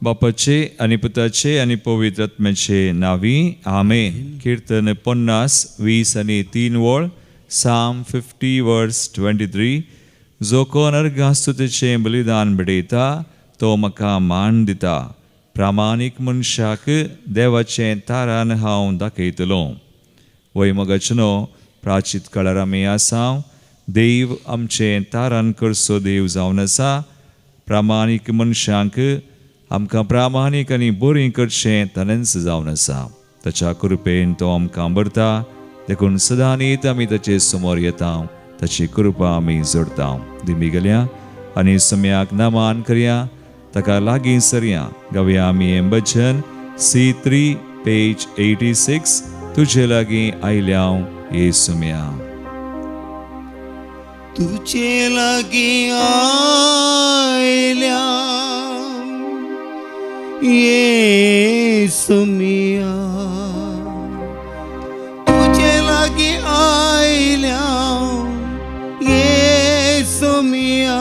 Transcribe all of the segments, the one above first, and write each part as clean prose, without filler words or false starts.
बापाचे आनी पुताचे आनी पवित्र आत्म्याचे नांवी आमेन. किर्तन 50 20 आनी 3 वळ, साम 50 वर्स 23. जो कोण अर्घां स्तुतीचें बलिदान भेटयता तो म्हाका मान दिता. प्रामाणीक मनशाक देवाचें तारान हांव दाखयतलो. वय मोगाचेनो, प्राचीत काळार आमी आसा. देव आमचें तारान करचो देव जावन आसा. प्रामाणीक मनशांक आमकां प्रामाणीक आनी बरीं करचें ताणेंच जावन आसा. ताच्या कृपेन तो आमकां भरता. देखून सदांनीत आमी ताचे समोर येता, ताची कृपा आमी जोडता. दिमी गेल्या आनी सम्याक नमान करया, ताका लागीं सरया. गावया आमी हें भजन C3 page 86, तुजे लागीं आयल्या ये सुम्या. तुझे लागीं आयल्या ये सुमिया, तुझे लागीं आयल्या ये सुमिया,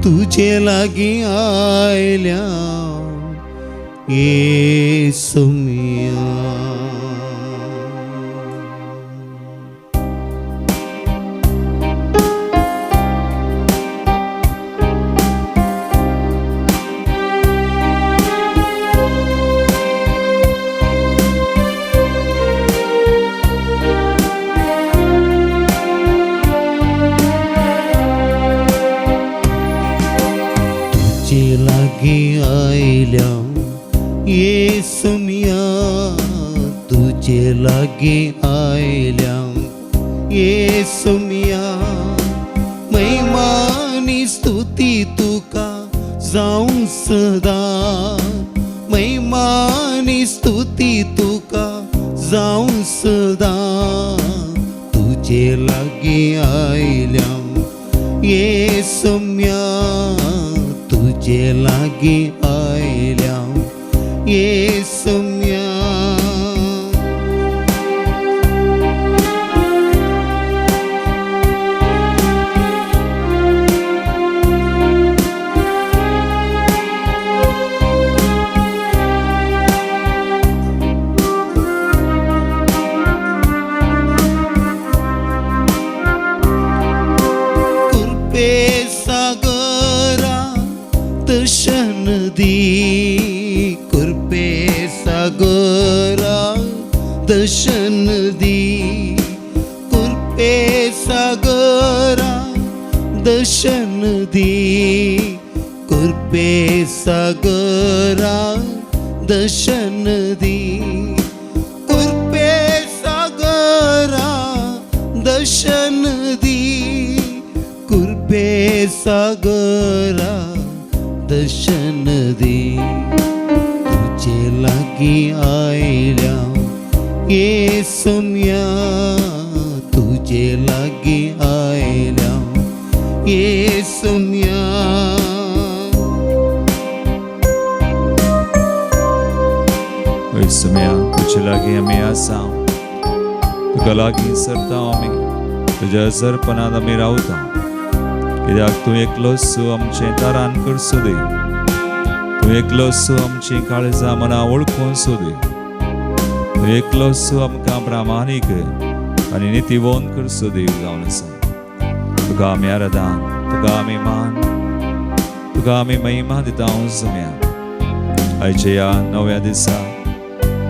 तुझे लागीं आयल्या ये सुमिया. तुझे लागीं आयल्या ये सुमिया, तुझे लागीं आयल्या ये सुमिया. महिमानी स्तुती तुका जावं सदा, महिमानी स्तुती तुका जावं सदा. तुझे लागीं आयल्या ये सुम्या, तुझे लागीं आयल्या ये सुम्या. कृपे सागरा दर्शन दी, कृपे सागरा दर्शन दी, कृपे सागरा दर्शन दी, कृपे सागरा दर्शन दी, कृपे सागरा दर्शन दी, कृपे सागरा दर्शन दी. तुझे लागीं आयल्या ये सुम्या, तुझे लागीं आयल्या ये सुम्या. वय सुम्या, तुजे लागीं आमी आसा. तुका लागीं सरता आमी, तुज्या सरपणांत आमी रावता. कित्याक तूं एकलोच आमचें तारान करचो दे. तूं एकलोच आमचीं काळजां मनां वळखून सोदे. तूं एकलोच आमकां प्रामाणीक आनी नितीवंत करचो देव जावन आसा. तुका आमी आराधन, तुका आमी मान, तुका आमी महिमा दिता सुम्या. आयच्या ह्या नव्या दिसा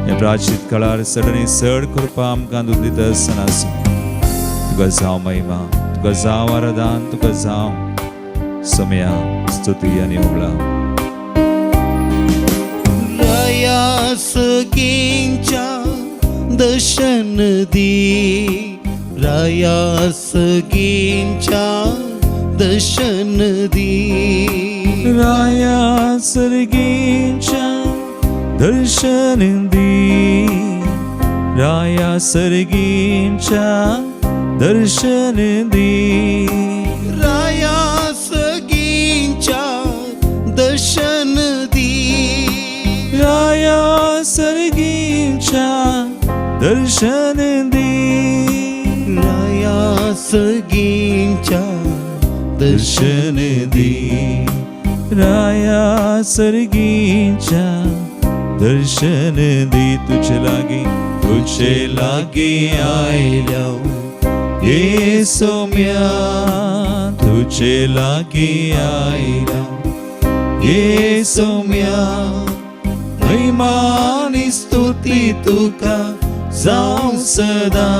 ह्या प्राचीत काळार चड आनी चड कृपा आमकां तूं दिता आसतना सुम्या, तुका जावं महिमा, तुका जावं आराधन, तुका जावं सुम्या स्तुती आनी उबळा. राया सगींच्या दर्शन दी, राया सगींच्या दर्शन दी, राया सर्गींच्या दर्शन दी, राया सर्गींच्या दर्शन दी, राया सगींच्या दर्शन दी, राया सर्गींच्या दर्शन दी, राया सगींच्या दर्शन दी, राया सर्गीच्या दर्शन दी. तुझे लागी, तुझे लागी आयल्या ये सोम्या, तुझे लागी आयल्या ये सोम्या. महिमानी स्तुती तुका जावं सदा,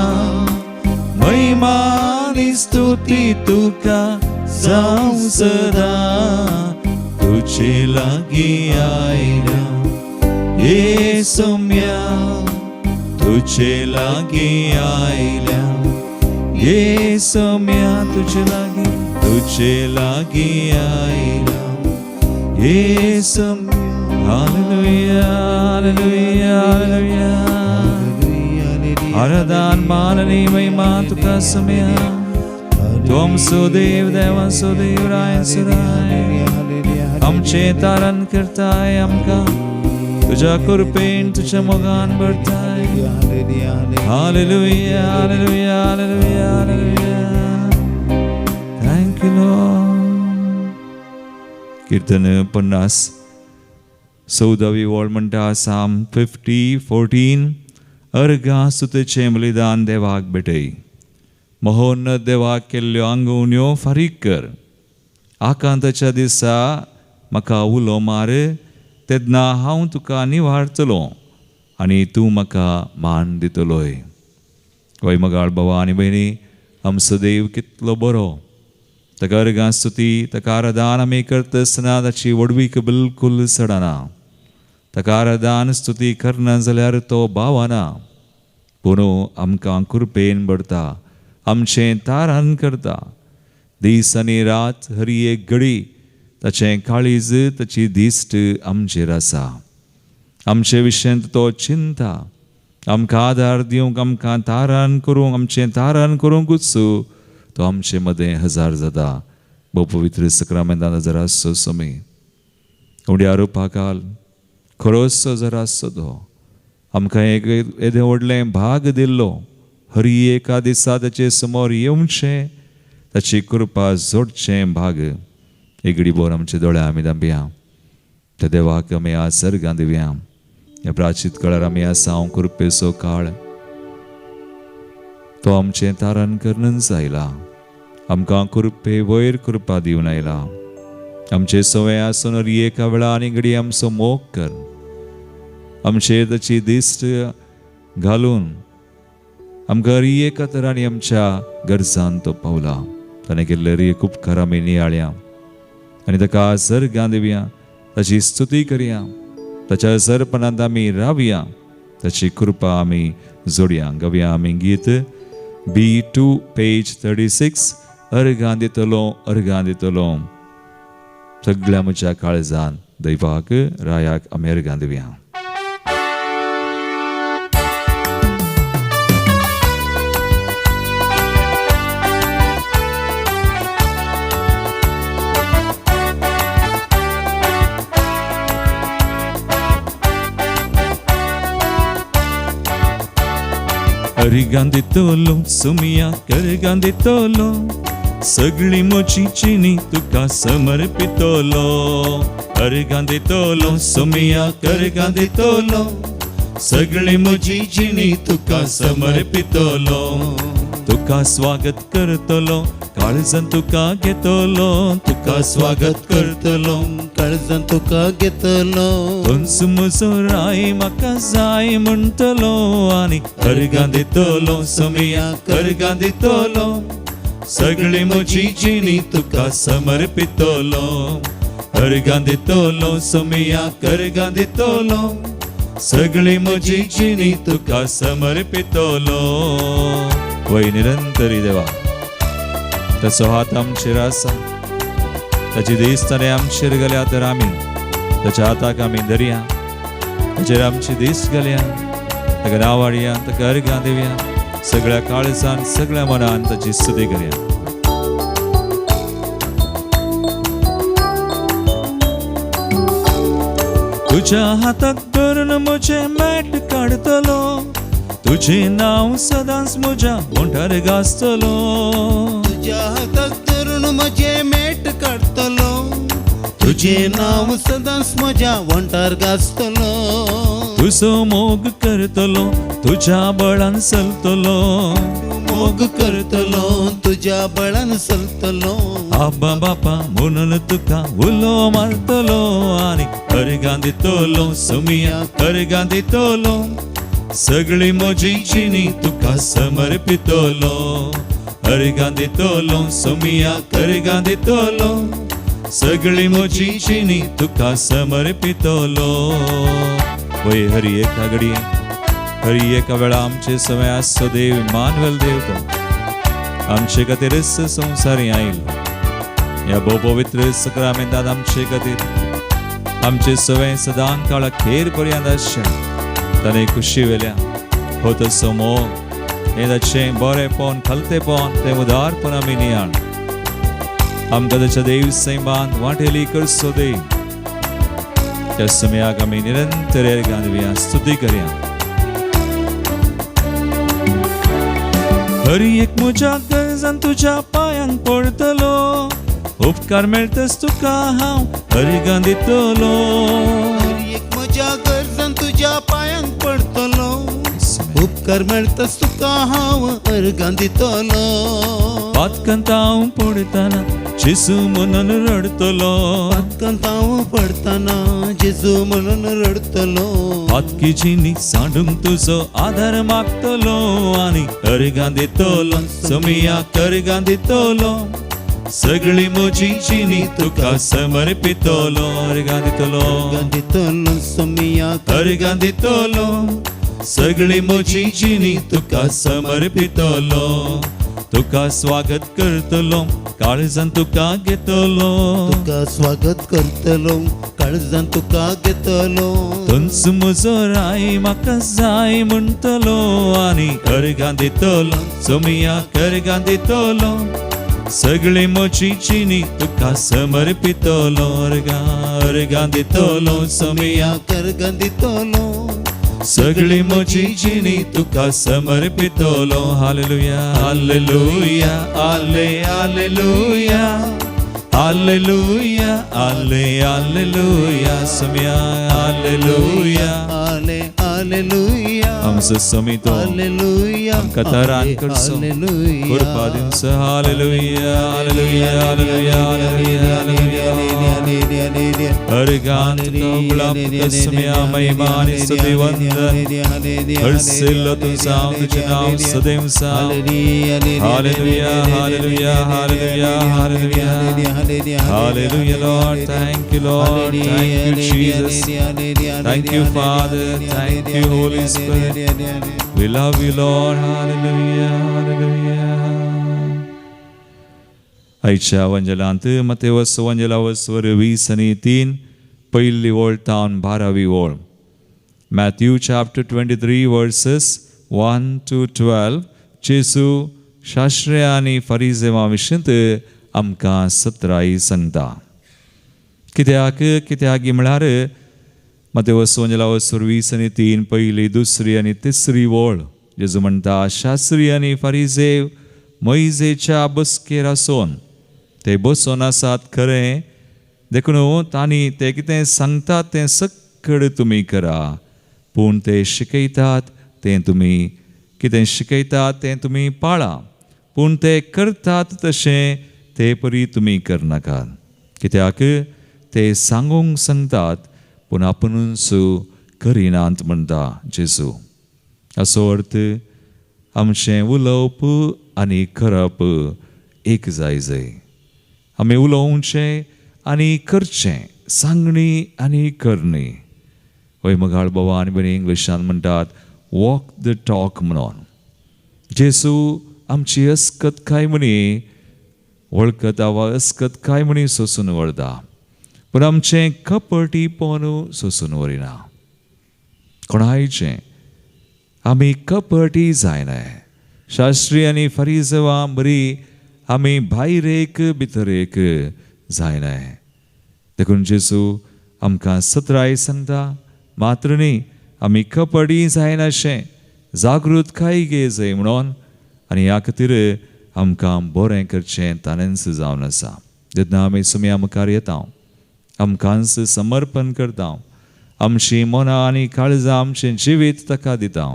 महिमानी स्तुती तुका जावं सदा. तुझे लागी आयल्या ये सोम्या, तुझे लागी आयल्या ये सोम्या. तुझे लागी, तुझे लागी आयल्या ये सोम्या. Hallelujah, hallelujah, hallelujah. आराधन, मान आनी महिमा तुका सोम्या. तूं आमचो देव, देवांचो देव, रायांचो राय. आमचें तारण करताय, आमकां तुज्या कृपेन, तुज्या मोगान भरताय. Hallelujah, hallelujah, hallelujah, hallelujah. Thank you Lord. कीर्तन 50, 14वी वळ म्हणटा, साम 50:14, अर्घां स्तुतीचें बलिदान देवाक भेटय, महोन्नत देवाक केल्ल्यो आंगवण्यो फारीक कर. आकांताच्या दिसा म्हाका उलो मार, तेन्ना हांव तुका निवारतलो आनी तूं म्हाका मान दितलोय. वय मगाळ बाबा आनी भयणी, आमचो देव कितलो बरो. ताका अर्घां स्तुती, ताका आराधन आमी करता आसतना ताची व्हडवीक बिलकूल चडना. ताका आराधन स्तुती करना जाल्यार तो भावना, पूण आमकां कृपेन भरता, आमचें तारण करता. दीस आनी रात, हरी एक घडी ताचें काळीज, ताची दिश्ट आमचेर आसा. आमचे विशयांत तो चिंता, आमकां आदार दिवंक, आमकां तारण करूंक, आमचें तारण करूंकूच तो आमचे मदें हजार जाता. भोव पवित्र सक्रामेंतान हजर आसचो समी उड्या रुपाकाल खरोच हजर आसचो तो आमकां एक येदें व्हडलें भाग दिल्लो. हरी एका दिसा ताचे समोर येवचें, ताची कृपा जोडचें भाग. एगडी बोर आमचे दोळे आमी दांपया. त्या देवाक आमी आज सर्गां दिवया. ह्या प्राचीत काळार आमी आसा, हांव कृपेचो काळ. तो आमचें तारण करूनच आयला, आमकां कृपे वयर कृपा दिवन आयला. आमचे सवय आसून हर एका वेळा आनी घडी आमचो मोग कर, आमचेर ताची दिश्ट घालून आमकां हर एका तरांनी आमच्या गरजान तो पावला. ताणें केल्ले हर एक उपकार आमी नियाळया आनी ताका सर्गां दिवया, ताची स्तुती करया, ताच्या सरपणांत आमी रावया, ताची कृपा आमी जोडया. गावया आमी गीत B2 page 36, अर्घां दितलो, अर्घां दितलो. सगळ्या म्हज्या काळजान दैवाक रायाक आमी अर्घां दिवया. अर्घां दितलो सुमिया, अर्घां दितलो, सगळी म्हजी चिनी तुका समर्पितलो. अर्घां दितलो सुमिया, अर्घां दितलो, सगळी म्हजी जिणी तुका समर्पितलो. तुका स्वागत करतलो, काळजान तुका घेतलो, तुका स्वागत करतलो, काळजान तुका घेतलो. तूंच म्हजो राय म्हाका जाय म्हणटलो आनी अर्घां दितलो सोमिया, अर्घां दितलो, सगळी म्हजी जिणी तुका समर्पितलो. अर्घां दितलो सोमिया, अर्घां दितलो, सगळी म्हजी जिणी तुका समर्पितलो. वय निरंतरी देवा, ताचो हात आमचेर आसा, ताची दीस ताणें आमचेर घाल्या, तर आमी ताच्या हाताक आमी धरया, ताचेर आमची दीस घालया, ताका नांव हाडया, ताका अर्घां दिवया, सगळ्या काळजान सगळ्या मनान ताची स्तुती करया. तुज्या हाताक धरून म्हजें मॅट काडटलो, तुजें नांव सदांच म्हज्या ओंठार गाजतलो. तुज्या हाताक धरून म्हजें मेट काडटलो, तुजें तुजें नांव सदांच म्हज्या वंठार गाजतलो. तुजो मोग करतलो तुज्या बळान चलतलो. मोग करतलो तुज्या बळान चलतलो. आब्बा बापा म्हणून तुका उलो मारतलो आनी हरगां दितलो सोमिया हरगां दितलो. सगळी म्हजी जिणी तुका समर्पितलो. हरगां दितलो सोमिया हरगां दितलो. सगळी म्हजी जिणी तुका समर्पितलो. वय हरी एका घडये हरी एका वेळा आमचे समय आसचो देव इमानुएल देव तो आमचे खातीरच संवसारी आयलो. ह्या भोव पवित्र सक्रामेंतांत आमचे खातीर आमचे सवय सदां काळा खेर पर्यंत आसचें ताणें खुशी वेल्या हो तसो मोग हें ताचें बरेंपण खालतेपण तें उदारपण आमी नियाळ आमकां ताच्या देव सैमान वांटेली करचो देव. त्या समयाक आमी निरंतर एरगान दिवया स्तुती करया. हरी एक म्हज्या गरजान तुज्या पांयांक पडतलो. उपकार मेळटच तुका हांव हरिगान दितलो. हर एक म्हज्या गरजान तुज्या पांयांक पडतलो. उपकार मेळटच तुका हांव अर्गां दितलो. पातकंत हांव पडटना जेजू म्हणून रडतलो. पातकांत हांव पडटना जेजू म्हणून रडतलो. पातकी जिणी सांडूंक तुजो आदार मागतलो आनी हरगां दितलो सोमिया हरगां दितलो. सगळी म्हजी जिणी तुका समर्पितलो. हरगां दितलो अर्गां दितलो सोमिया हरगां दितलो. सगळी म्हजी जिणी तुका समर्पितलो. तुका स्वागत करतलो काळजान तुका घेतलो. तुका स्वागत करतलो काळजान तुका घेतलो. तंच म्हजो राय म्हाका जाय म्हणटलो आनी हरगां दितलो सोमिया हरगां दितलो. सगळी म्हजी जिणी तुका समर्पितलो. हरगां हरगां दितलो सोमिया अर्गां दितलो. सगळी म्हजी जिणी तुका समर्पितलो. हालेलुया हालेलुया आले हालेलुया हालेलुया आले हालेलुया सोमिया हालेलुया. आले हालेलुया आमचो समितो हालेलुया आमकां तरान करचो कृपा दिवचो. Hallelujah hallelujah hallelujah hallelujah hallelujah. हरगान तुका उगडाप सोमिया महिमा आनी स्तुती वंदन हरसिल्लो तुझा हांव तुजें नांव सदैव साव. Hallelujah hallelujah hallelujah hallelujah hallelujah Lord. Thank you Lord. Thank you Jesus. Thank you Father. Thank you Holy Spirit. We love you Lord. Hallelujah hallelujah. आयच्या वंजलांत मतेवस वंजलावस्वर 20 आनी 3 पयली वळ तावन 12वी वळ. Matthew chapter 23 verses 1 to 12. जेजू शास्त्रे आनी फरिजेवा विशींत आमकां सत्राई सांगता. कित्याक कित्याक म्हळ्यार मतेवस वंजलावस्वर 20 आनी 3 पयली दुसरी आनी तिसरी वळ जेजू म्हणटा शास्त्री आनी फरिजेव मोयजेच्या बसकेर आसून ते बसून आसात खरें देखून तांणी ते कितें सांगतात तें सक्कड तुमी करा पूण ते शिकयतात तें तुमी कितें शिकयतात तें तुमी पाळा पूण ते करतात तशें ते परी तुमी करनाकात कित्याक ते सांगूंक सांगतात पूण आपुणूच करिनात म्हणटा जेजू. असो अर्थ आमचें उलोवप आनी करप एक जाय जाय. आमी उलोवचें आनी करचें सांगणी आनी करणी. हय मगाळ बाबा आनी बरी इंग्लिशान म्हणटात वॉक the talk म्हणून. जेजू आमची अस्कत काय म्हणी वळखता वा अस्कत काय म्हणी सोसून व्हरता पूण आमचें कपटीपण सोसून व्हरिना. कोणायचें आमी कपटी जायनाय. शास्त्री आनी फरिजवां बरी आमी भायर एक भितर एक जायनाय. देखून जेजू आमकां सत्राय सांगता मात्र न्ही आमी कपटी जायनाशें जागृत काय गे जाय म्हणून आनी ह्या खातीर आमकां बरें करचें ताणेंच जावन आसा. जेन्ना आमी सुमया मुखार येता आमकांच समर्पण करता, आमची मनां आनी काळजां आमचें जिवीत ताका दिता.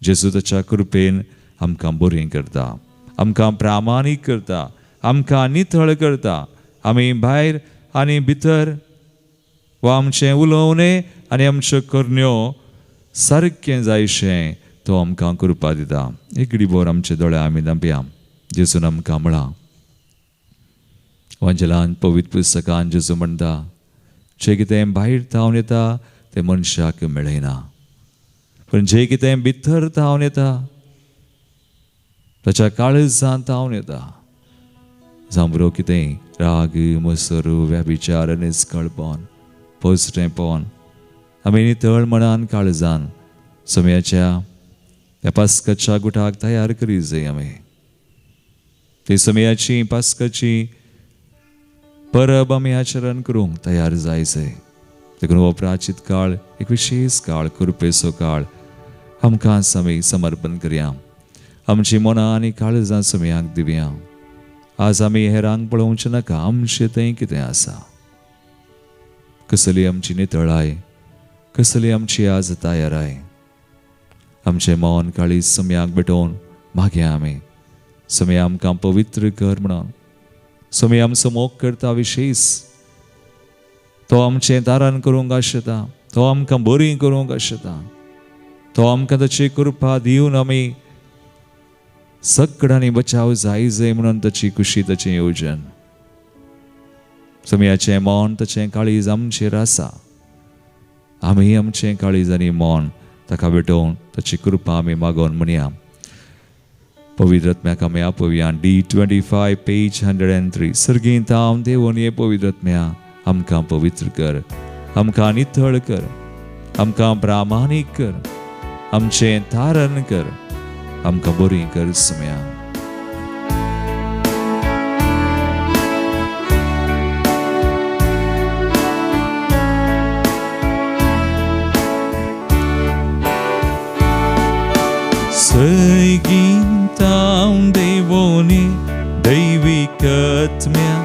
जेजू ताच्या कृपेन आमकां बरीं करता, आमकां प्रामाणीक करता, आमकां नितळ करता. आमी भायर आनी भितर वा आमचें उलोवणें आनी आमच्यो करण्यो सारकें जायशें तो आमकां कृपा दिता. एक बोर आमचे दोळे आमी धांपया. जेजून आमकां म्हळां वांजेलान पवित्र पुस्तकान जेजू म्हणटा, जें कितें भायर थावन येता तें मनशाक मेळयना, पूण जें कितें भितर थावन येता ताच्या काळजांत थावन येता. जांबरो कितें राग, मसर, व्यभिचार, निस्कळपण, पोसटेंपण आमी नितळ मनान काळजान समयाच्या त्या पास्काच्या गुटाक तयार करी जाय. आमी ते समयाची पास्काची परब आमी आचरण करूंक तयार जाय जाय. देखून हो प्राचीत काळ एक विशेष काळ, कृपेचो काळ. आमकां आमी समर्पण करया, आमची मनां आनी काळजां समयाक दिवया. आज आमी हेरांक पळोवचें नाका, आमचें थंय कितें आसा, कसली आमची नितळाय, कसली आमची आज तयाराय. आमचें मन काळीज समयाक भेटोवन मागया आमी समया आमकां पवित्र कर म्हणून. समया आमचो मोग करता विशेष, तो आमचें तारण करूंक आशेता, तो आमकां बरी करूंक आशेता, तो आमकां ताची कृपा दिवन आमी सगळ्यांनी बचाव जाय जाय म्हणून ताची खुशी, ताचें येवजण. समयाचें मन ताचें काळीज आमचेर आसा. आमी आमचें काळीज आनी मन ताका भेटोवन ताची कृपा आमी मागोवन म्हणया. पवित्र आत्म्याक आमी आपोवया. D25 page 103. सर्गींत हांव देवून ये पवित्र आत्म्या, आमकां पवित्र कर, आमकां नितळ कर, आमकां प्रामाणीक कर, आमचें तारण कर, आमकां बरी कर समया. सर्गींत देवोनी दैवीक आत्म्या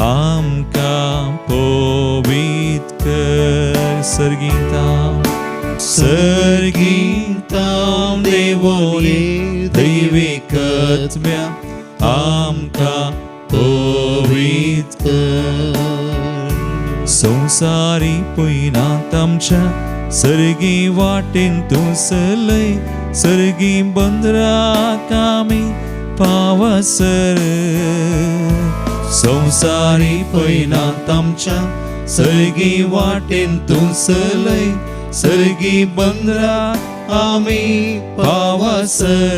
आमकां पवित्र कर. सर्गींत देवोनी दैवीक आत्म्या आमकां पवित्र कर. संवसारी पयनात आमच्या सर्गी वाटेन तूं चलय, सर्गी बंदराक आमी पावसर. संवसारी पयनात आमच्या सर्गी वाटेन तूं चलय, सर्गी बंदराक आमी पावसर.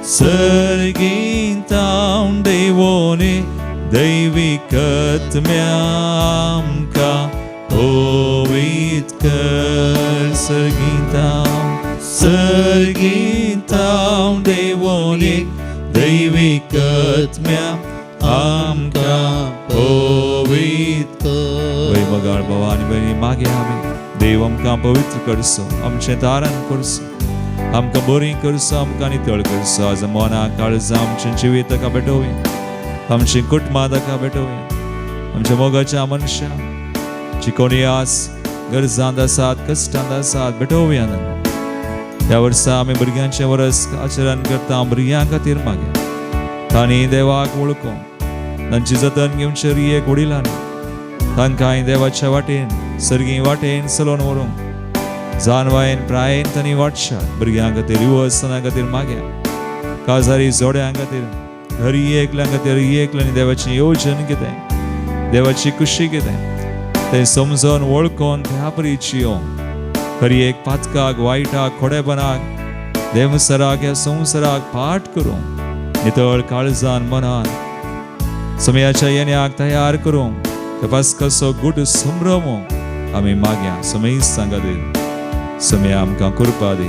सर्गींत देवोनी दैवीक आत्म्या आमकां पवित्र कर. सर्गींत देवोनी दैवीक आत्म्या आमकां पवित्र कर. वय मगाळ भावा आनी भयणी मागया आमी देव आमकां पवित्र करचो, आमचें तारण करचो, आमकां बरी करचो, आमकां नितळ करचो. आज मना काळजां आमचें जिवीत ताका भेटोवया, आमचीं कुटुंबां ताका भेटोवया, आमच्या मोगाच्या मनशां जी कोणी आज गरजांत आसात, कश्टांत आसात, भेटोवया तांकां. ह्या वर्सा आमी भुरग्यांचें वर्स आचरण करता, भुरग्यां खातीर मागया तांणी देवाक वळखूंक, तांची जतन घेवचें एक वडिलांनी, तांकां देवाच्या वाटेन सर्गी वाटेन चलोवन व्हरूंक जानवायन प्रायेन तांणी वाटशात. भुरग्यां खातीर, युवसना खातीर मागया, काजारी जोड्यां खातीर, हरी एकल्या खातीर, हरी एकल्यानी देवाचें येवजण कितें, देवाची खुशी कितें तें समजून वळखून त्या परिची येवंक. हरी एक पातकाक, वायटाक, खोडेपणाक, देवसराक, ह्या संवसाराक पाठ करूंक नितळ काळजान मनान समयाच्या येण्याक तयार करूंक तपास कसो गुट संभ्रम आमी मागया. समय सांगा दी, समय आमकां कृपा दी.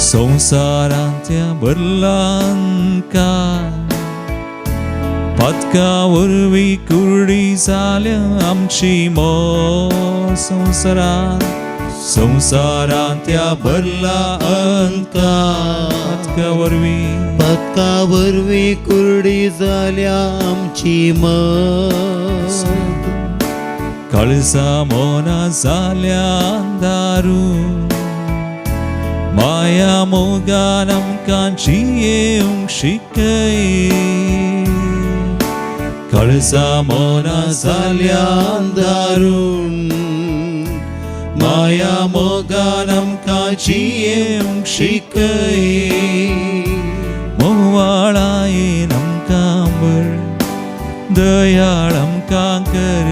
संवसारांतल्या बदलांका पदका वरवीं कुर्डी जाल्या आमची मोग. संवसारांत संवसारांतल्या भरला अंधकार पातका वरवीं पातका वरवीं कुर्डी जाल्या आमची मत काळजा मोना जाल्या अंधारू माया मोगान आमकां जियेवंक शिकय काळजा मोना जाल्या अंधारून माया मोगान आमकां जियेवंक शिकय मोवाळायेन आमकां बर दयाळ आमकां कर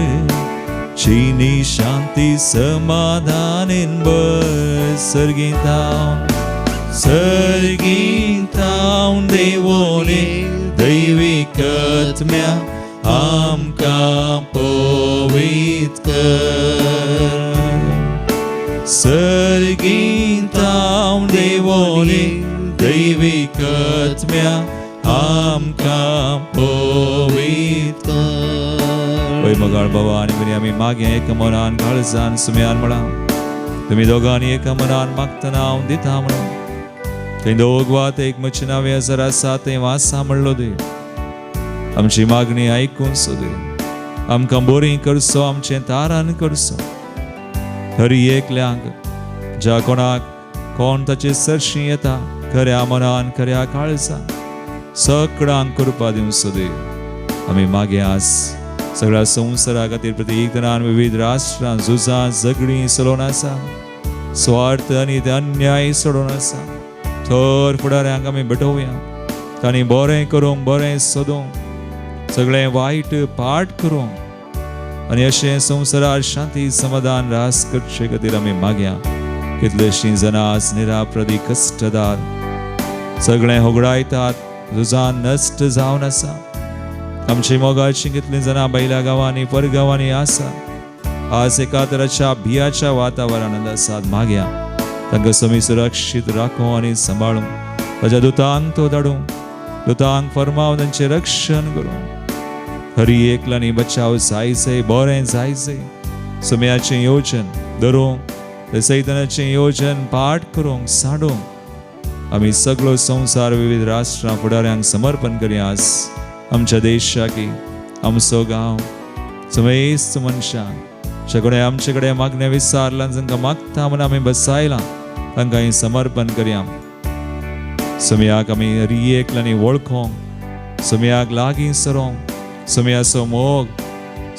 चिनी शांती समाधानेन बर सर्गीतावन सर्गीतावन देवोने दैवीक आत्म्या आमकां पवित कर सर्गीतावन देवोने दैवीक आत्म्या आमकां पवित कर पय मोगाळ बाबा आनी बरी आमी मागीं एका मनान काळजान सुम्यान म्हळां तुमी दोगांनी एका मनान मागतना हांव दिता म्हणून थंय दोग वात एक म्हजे नांवे जर आसा थंय वासा म्हणलो दे आमची मागणी आयकून सोदे आमकां बरी करचो आमचें तारान करचो हरी एकल्यांक ज्या कोणाक कोण ताचे सरशी येता खऱ्या मनान खऱ्या काळजान सगळ्यांक कृपा दिवं सोदे आमी मागे आज सगळ्या संवसारा खातीर प्रत्येक जाणान विविध राष्ट्रां झुजां झगडीं चलोवन आसा स्वार्थ आनी ते अन्याय सोडून आसा थर फुडाऱ्यांक आमी भेटोवया तांणी बरें करूंक बरें सोदूंक सगळें वायट पाठ करूंक आनी अशें संवसारार शांती समाधान रास करचे खातीर आमी मागया कितलेशीं जाणां आज निराप्रदी कश्टदार सगळें होगडायतात झुजान नश्ट जावन आसा आमची मोगाची कितलीं जाणां बैला गांवांनी परगांवांनी आसा आज एका तराच्या भियाच्या वातावरणांत आसात मागया तांकां समी सुरक्षीत राखूं आनी सांबाळूं ताच्या दुतांक तो धाडूं दुतांक फरमाव तांचें रक्षण करूं हरी एकल्यानी बचाव जायचे बरें जायचे सुम्याचें योजन धरूंक सैतनाचें योजन पाठ करूंक सांडूंक आमी सगळो संवसार विविध राष्ट्रां फुडाऱ्यांक समर्पण करया आज आमच्या देशाकी आमचो गांव समेस्त मनशांक सगळे आमचे कडेन मागणें विचारलां जांकां मागता म्हूण आमी बसायलां तांकां हें समर्पण करया सुम्याक आमी हरी एकल्यानी वळखोंक सुम्याक लागीं सरोंक सुम्याचो मोग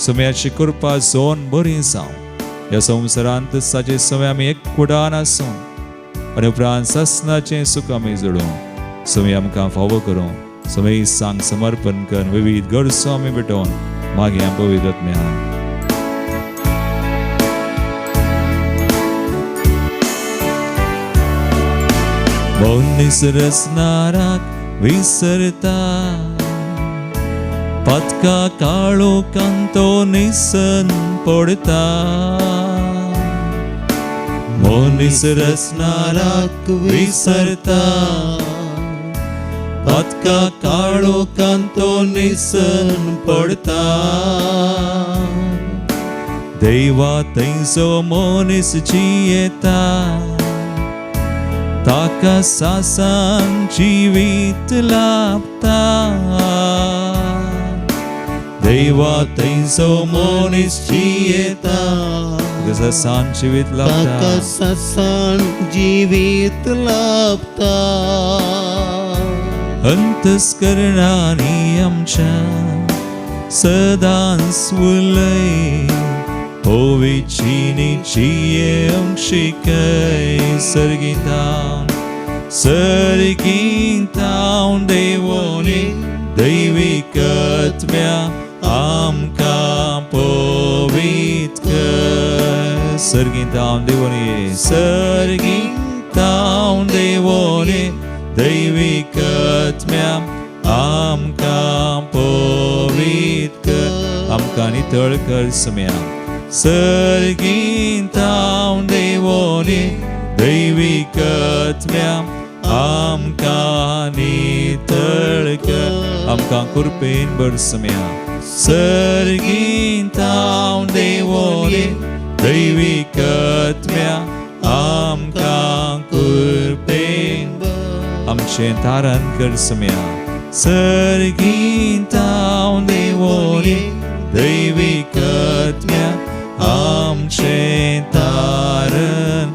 सुम्याची कृपा जोन बरी जावं ह्या संवसारांत ताचे समय आमी एककुडान आसूं आनी उपरांत ससनाचें सुख आमी जोडूं समय आमकां फावो करूं समय सांग समर्पण कर विविध गरजो आमी भेटोवन मागीर पवित्र आत्म्यान. मनीस रचणाराक विसरता पातका काळो कांतो निसन पडता मनीस रचणाराक विसरता पातका काळो कांतो निसन पडता देवा थंयचो मनीस जियेता ताका सासान जिवीत लाभता देवा थंयचो मनीस जियेता सान जिवीत ताका लाभता ससान जिवीत लाभता अंतस्करणानी आमच्या सदांच उलय होविचीनी जियेवंक शिकय सर्गीतावन सर्गीतावन देवोनी दैवीक आत्म्या आमकां पवित कर सर्गीतावन देवोनी सर्गीतावन देवोनी दैवीक आत्म्या आमकां पवित कर आमकां नितळ कर सम्या सर्गीतावन देवोनी दैवीक आत्म्या आमकां नितळ कर आमकां कृपेन भर सम्या सर्गीतावन देवोनी दैवीक आत्म्या आमकां कृपेन आमची आमचें तारण कर सुम्या सर्गींताव देवोनी दैवीक आत्म्या आमचें तारण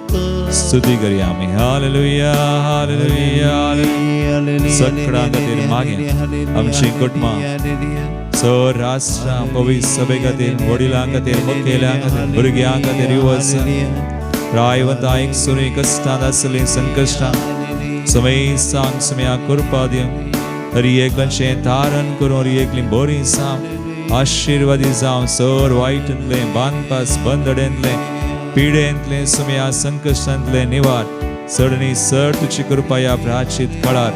स्तुती करया आमी. Hallelujah, hallelujah, hallelujah. सगळ्यां खातीर मागया आमची कुटुंबां, सर राष्ट्रां, पवित्र सभे खातीर, वडिलां खातीर, मुखेल्यां खातीर, भुरग्यां खातीर, युवसां रायवंता एक सुनी कश्टांत आसलीं संकश्टां समेस्तांक सुम्या कृपा दिवन हरी एकल्याचें तारण करून हरी एकली बरी जावं आशिर्वादी जावं सर वायटांतलें बांदपास बंदडेंतलें पिडेंतलें सुम्या संकश्टांतलें निवार चड न्ही सर तुजी कृपा ह्या प्राचीत काळार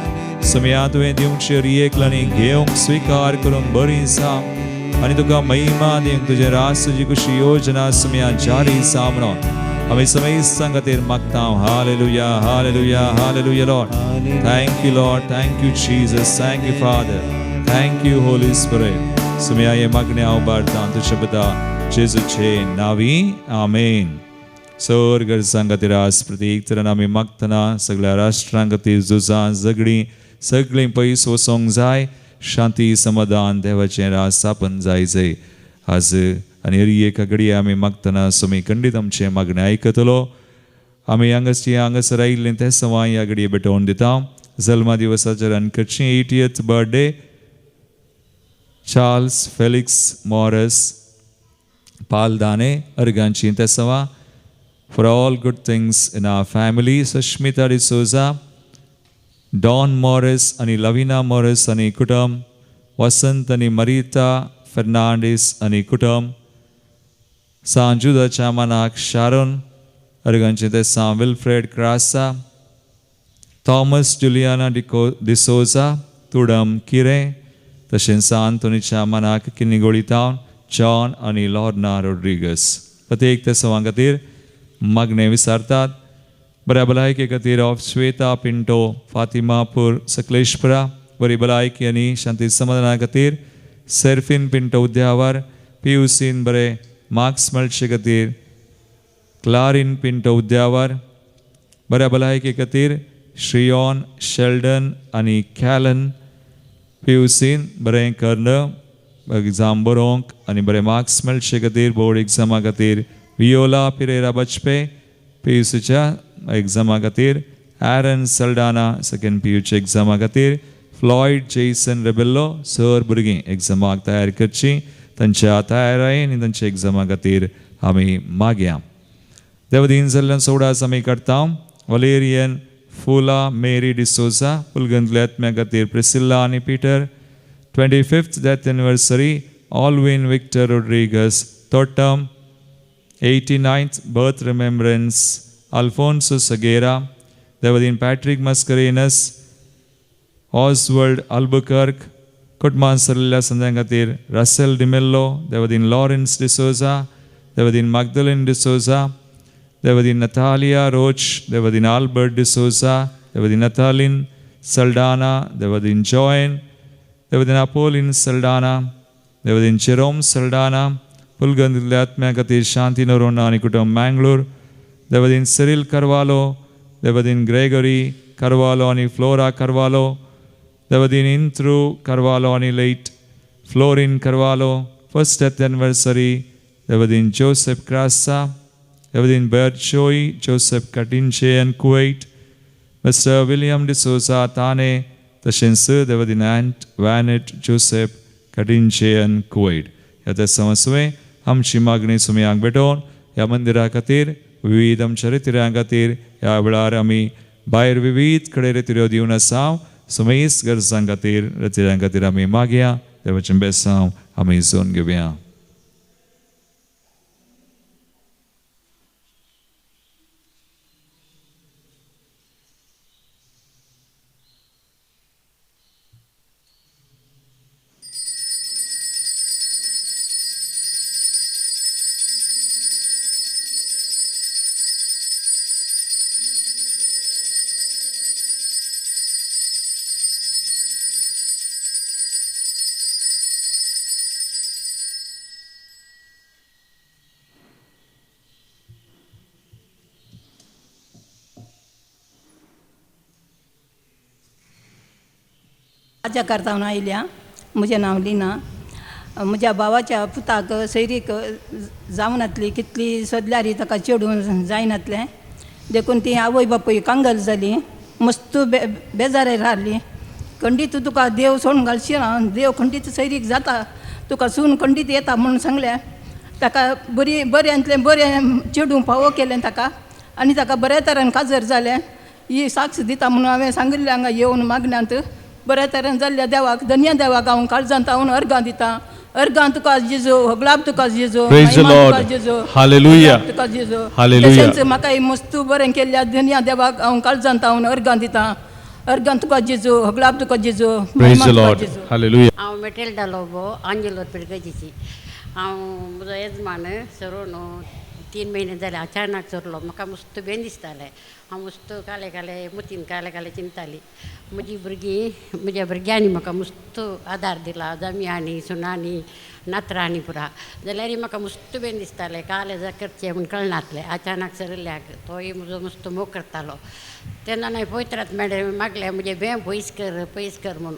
सुम्या तुवें दिवची हरी एकल्यानी घेवंक स्विकार करूंक बरी जावं आनी तुका महिमा दिवंक तुजें रास तुजी कशी योजना सुम्या जारी जावं म्हणून आमी समेस्तां खातीर मागता. Hallelujah, hallelujah, hallelujah. Lord, thank you. Lord, thank you. Jesus, thank you. Father, thank you. Holy Spirit, सुम्या हे मागणे हांव उबारता तुज्या पुता जेजूचे नावी, आमेन. सर गरजां खातीर आज प्रत्येक तरेन आमी मागतना सगळ्या राष्ट्रां खातीर झुजां झगडीं सगळीं पयस वचोंक जाय, शांती समाधान देवाचें राज स्थापन जाय जय आज आनी हरी एका घडये आमी मागतना सुमी खंडीत आमचें मागणें आयकतलो. आमी हांगासर हांगासर आयिल्लीं तें सवाय ह्या घडये भेटोवन दिता. जल्मा दिवसाचेर आनी 80th birthday Charles Felix Morris पालदाने अर्गांची तें सवा. For all good things in our family, Sushmita D'Souza, Don Morris आनी लविना मॉरिस आनी कुटुंब, वसंत आनी मरिता फेर्नांडीस आनी कुटुंब, सांत जुदाच्या मानाक शारोन अर्गांचें ते सां Wilfred Crasta, Thomas Juliana D'Souza तुडम किरें, तशेंच सांत आंतोनीच्या मानाक किन्निगोळी टावन जॉन आनी लॉर्ना रोड्रिगस. प्रत्येक ते सवां खातीर मागणें विसारतात. बऱ्या भलायके खातीर ऑफ श्वेता पिंटो फातिमापूर सकलेशपुरा, बरी भलायकी आनी शांती समाधाना खातीर सेर्फीन पिंटो उद्यावर, पियुसीन बरे मार्क्स मेळचे खातीर क्लारीन पिंटो उद्यावर, बऱ्या भलायके खातीर श्रियॉन शेल्डन आनी कॅलन, पियुसीन बरें कर्ण एग्जाम बरोवंक आनी बरे मार्क्स मेळचे खातीर बोर्ड एग्जामा खातीर वियोला पिरेरा बचपे, पियुसीच्या एग्जामा खातीर एरन सल्डाना सेकंड पियूच्या एग्जामा खातीर फ्लॉयड जेसन रेबेल्लो. सर भुरगीं एग्जामाक तयार करची, तांच्या तयारायेन आनी तांच्या एग्जामा खातीर आमी मागया. देवदीन जाल्ल्यान सोडास आमी करता. वलेरियन फुला मेरी डिसोजा पुलगंतल्या आत्म्या खातीर प्रिसिल्ला आनी Peter. 25th death anniversary Alvin Victor Rodrigues Thottam. 89th birth remembrance Alfonso Sagera. देवदीन Patrick Mascarenhas, Oswald Albuquerque. कुटुंबान सरलेल्या संद्यां खातीर रसेल डिमेल्लो. देवदीन लॉरेन्स डिसोजा. देवदीन मागदलिन डिसोजा. देवदीन नतालिया रोच. देवदीन आल्बर्ट डिसोजा. देवदीन नतालिन सल्डाना. देवदीन जॉयन. देवदीन अपोलिन सल्डाना. देवदीन जेरोम सल्डाना. पुलगंदिल्ल्या आत्म्या खातीर शांती नरोना आनी कुटुंब मँगलोर. देवदीन सिरील करवालो. देवदीन ग्रेगरी करवालो आनी फ्लोरा करवालो. देवदीन इंत्रू करवालो आनी late Florin Carvalho. First death anniversary देवदीन Joseph क्रासा. देवदीन बर्चोई जोसेफ कटिंचे कुवैट. मिस्टर विलियम डिसोजा ताने. तशेंच देवदीन ॲन्ट वॅनेट जोसेफ कटिंचे कुवैट. ह्या त्या समस्वे आमची मागणी सुमयांक भेटोवन ह्या मंदिरा खातीर विविध आमच्या रितिऱ्यां खातीर ह्या वेळार आमी भायर विविध कडेन रितिऱ्यो दिवन आसा. सुमेस गरजां खातीर रितिऱ्यां खातीर आमी मागया. देवाचें बेसांव आमी जोन घेवया. जकार्तावन आयल्या. म्हजें नांव लिना. म्हज्या भावाच्या पुताक सैरीक जावनातली, कितली सोदल्यार ताका चेडूं जायनातलें, देखून ती आवय बापूय कांगल जाली, मस्त बेजारार रावली. खंडीत तुका देव सोडून घालशी ना, देव खंडीत सैरीक जाता, तुका सून खंडीत येता म्हणून सांगलें. ताका बरी बऱ्यांतलें बरें चेडूं फावो केलें ताका आनी ताका बऱ्या तरेन काजर जालें. ही साक्ष दिता म्हणून हांवें सांगिल्लें हांगा येवन मागण्यांत बऱ्या तरेन जाल्ल्या देवाक धन्य देवाक हांव काळजांत हांव अर्गां दितां. अर्गां तुका जेजू, होगलाब तुका जेजू, Praise the महिमा Lord. तुका जेजू, Hallelujah. होगलाब तुका जेजू. Hallelujah. तशेंच म्हाका ही मस्तू बरें केल्ल्या धन्य देवाक हांव काळजांत हांव अर्गां दितां. अर्गां तुका जेजू, होगलाब तुका जेजू, Praise महिमा the तुका Lord. जेजू. Hallelujah. हांव मेटेल्डा लोबो आंजेलो पिडगजीची. हांव म्हजो येजमान सरून 3 म्हयने जाले अचानक सरलो. म्हाका मस्त बेन दिसतालें. हांव मस्त काले काले मुतीन काले काले चिंतताली. म्हजी भुरगीं म्हज्या भुरग्यांनी म्हाका मस्त आदार दिला, जमयांनी सुनांनी नातरांनी पुरा. जाल्यारय म्हाका मस्त बेन दिसतालें. काले जा करचें म्हूण कळनासलें. अचानक सरिल्ल्याक तोय म्हजो मस्त मोग करतालो. तेन्ना हांवें पवित्र आत्म्या मागलें म्हजें बें पयस कर पयस कर म्हूण.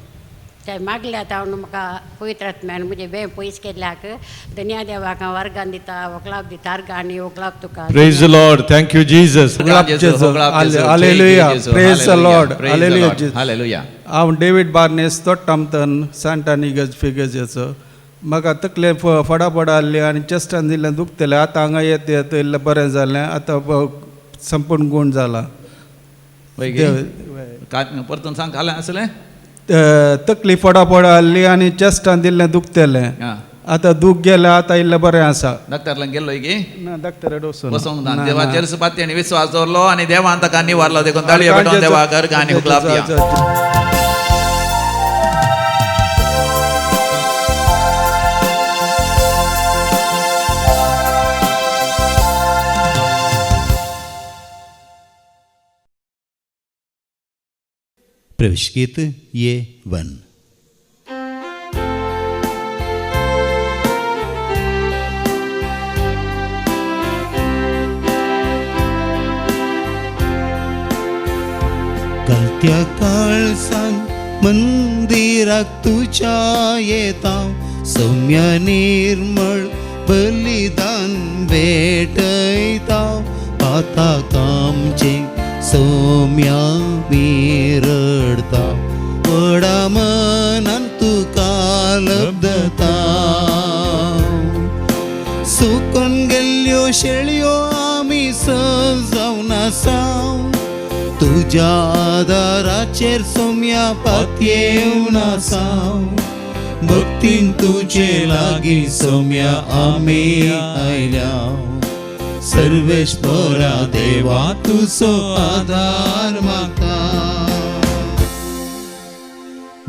ते मागल्या तावन म्हाका पवित्र आत्म्यान म्हजें बें पयस केल्ल्याक धन्या देवाक हांव अर्गान दिता, वकलाप दिता, अर्गां आनी वकलाप तुका. Praise the Lord. Thank you, Jesus. Hallelujah. Praise the Lord. Hallelujah. Hallelujah. हांव डेवीड बार्नेस तोट्टामतन सांतान फिगर्जाचो. म्हाका तकले फडाफड आहली आनी चेस्टान इल्लें दुखतलें. आतां हांगा येत येत इल्लें बरें जालें. आतां संपूर्ण गूण जाला. परतून सांग खालें आसलें? तकली फडाफड आहली आनी चेस्टान इल्लें दुखतलें. आतां दूख गेलें, आतां इल्लें बरें आसा. डॉक्टरला गेल्लो की ना, डॉक्टर वचून वचोंक ना. देवाचेर सुपाती विश्वास दवरलो आनी देवान ताका निवारलो. देखून ताळयो पेटोवन देवाक अर्गां आनी हुकलाप दिया. प्रवेश गीत ये वन. गलत्या काळसान मंदिराक तुज्या येता, सौम्य निर्मळ बलिदान भेटयता. पाता कामचें सौम्या मिरडता, व्हडा मनान तुका लब्धता. सुकून गेल्ल्यो शेळयो आमी सजावन आसा, तुज्या आदाराचेर सौम्या पातयेवन आसा. भक्तीन तुजे लागीं सौम्या आमी आयल्या, सर्वेश्वरा देवा तुजो आदार म्हाका.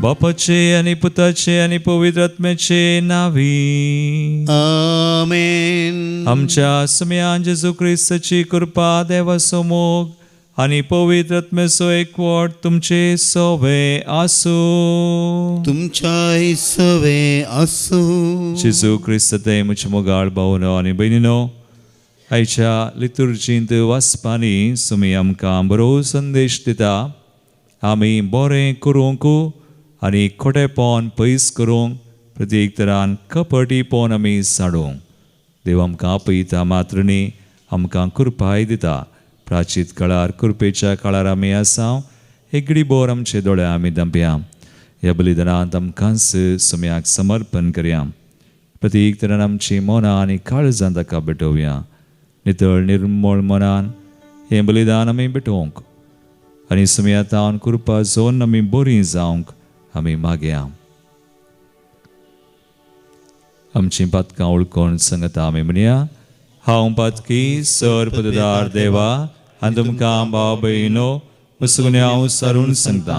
बापाचे आनी पुताचे आनी पवित्र आत्म्याचे नावी. आमेन. आमच्या सुम्यान जेजू क्रिस्ताची कृपा, देवाचो मोग आनी पवित्र आत्म्याचो एकवट तुमचे सोवे आसूं. तुमच्याय सवे आसूं. जेजू क्रिस्त ते म्हजे मोगाळ भावनो आनी भयणीनो, आयच्या लितुर्जींत वाचपांनी सुमी आमकां बरो संदेश दिता. आमी बरें करूंक आनी खोटेपण पयस करूंक, प्रत्येक तरान कपटीपण आमी साडूंक. देव आमकां आपयता मात्र न्ही, आमकां कृपाय दिता. प्राचीत काळार कृपेच्या काळार आमी आसा. एगडी बोर आमचे दोळे आमी दंपया. ह्या बलिदानांत आमकांच सुम्याक समर्पण करया. प्रत्येक तरान आमची मनां आनी काळजां ताका भेटोवया. नितळ निर्मळ मनान हें बलिदान आमी भेटोवंक आनी सुम्या तावन कृपा जोन आमी बरीं जावंक आमी मागया. आमचीं पातकां ओळखून सांगता आमी म्हणया, हांव पातकी सर पददार देवा आनी तुमकां भाव भयणो मुसुगुन्या हांव सारून सांगता.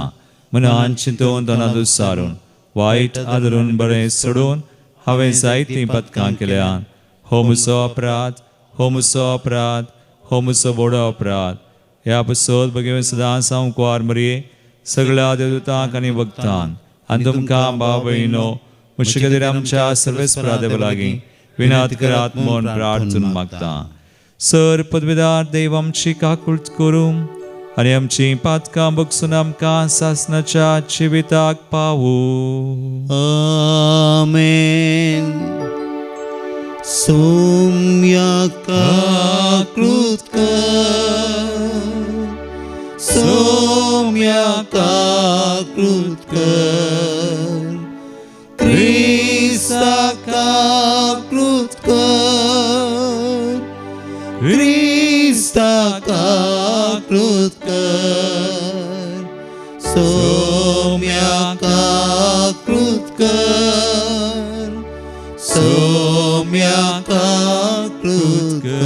मनान चिंतून तोंडांत सारून वायट आदरून बरें सोडून हांवें जायतीं पदकां केल्यान. हो म्हजो अपराध, हो म्हजो अपराध, हो म्हजो व्हडो अपराध. ह्या पसत भगवे सदांच हांव कुवार मरये सगळ्या देवदूतांक आनी भक्तांक आनी तुमकां भाव भयणो म्हजे खातीर आमच्या सर्वेस्परा देवा लागीं विनात करात म्हूण प्रार्थून मागता. सर पदवेदार देव आमची काकूट करूं आनी आमचीं पातकां बगसून आमकां सासणाच्या जिविताक पावू. आमेन. सोम्याका कृत कर, सोम्याका कृत कर, क्रिस्ताका कृत कर, क्रिस्ताका कृत कर, सोम्याका कृत कर, सोम्याका कृत कर.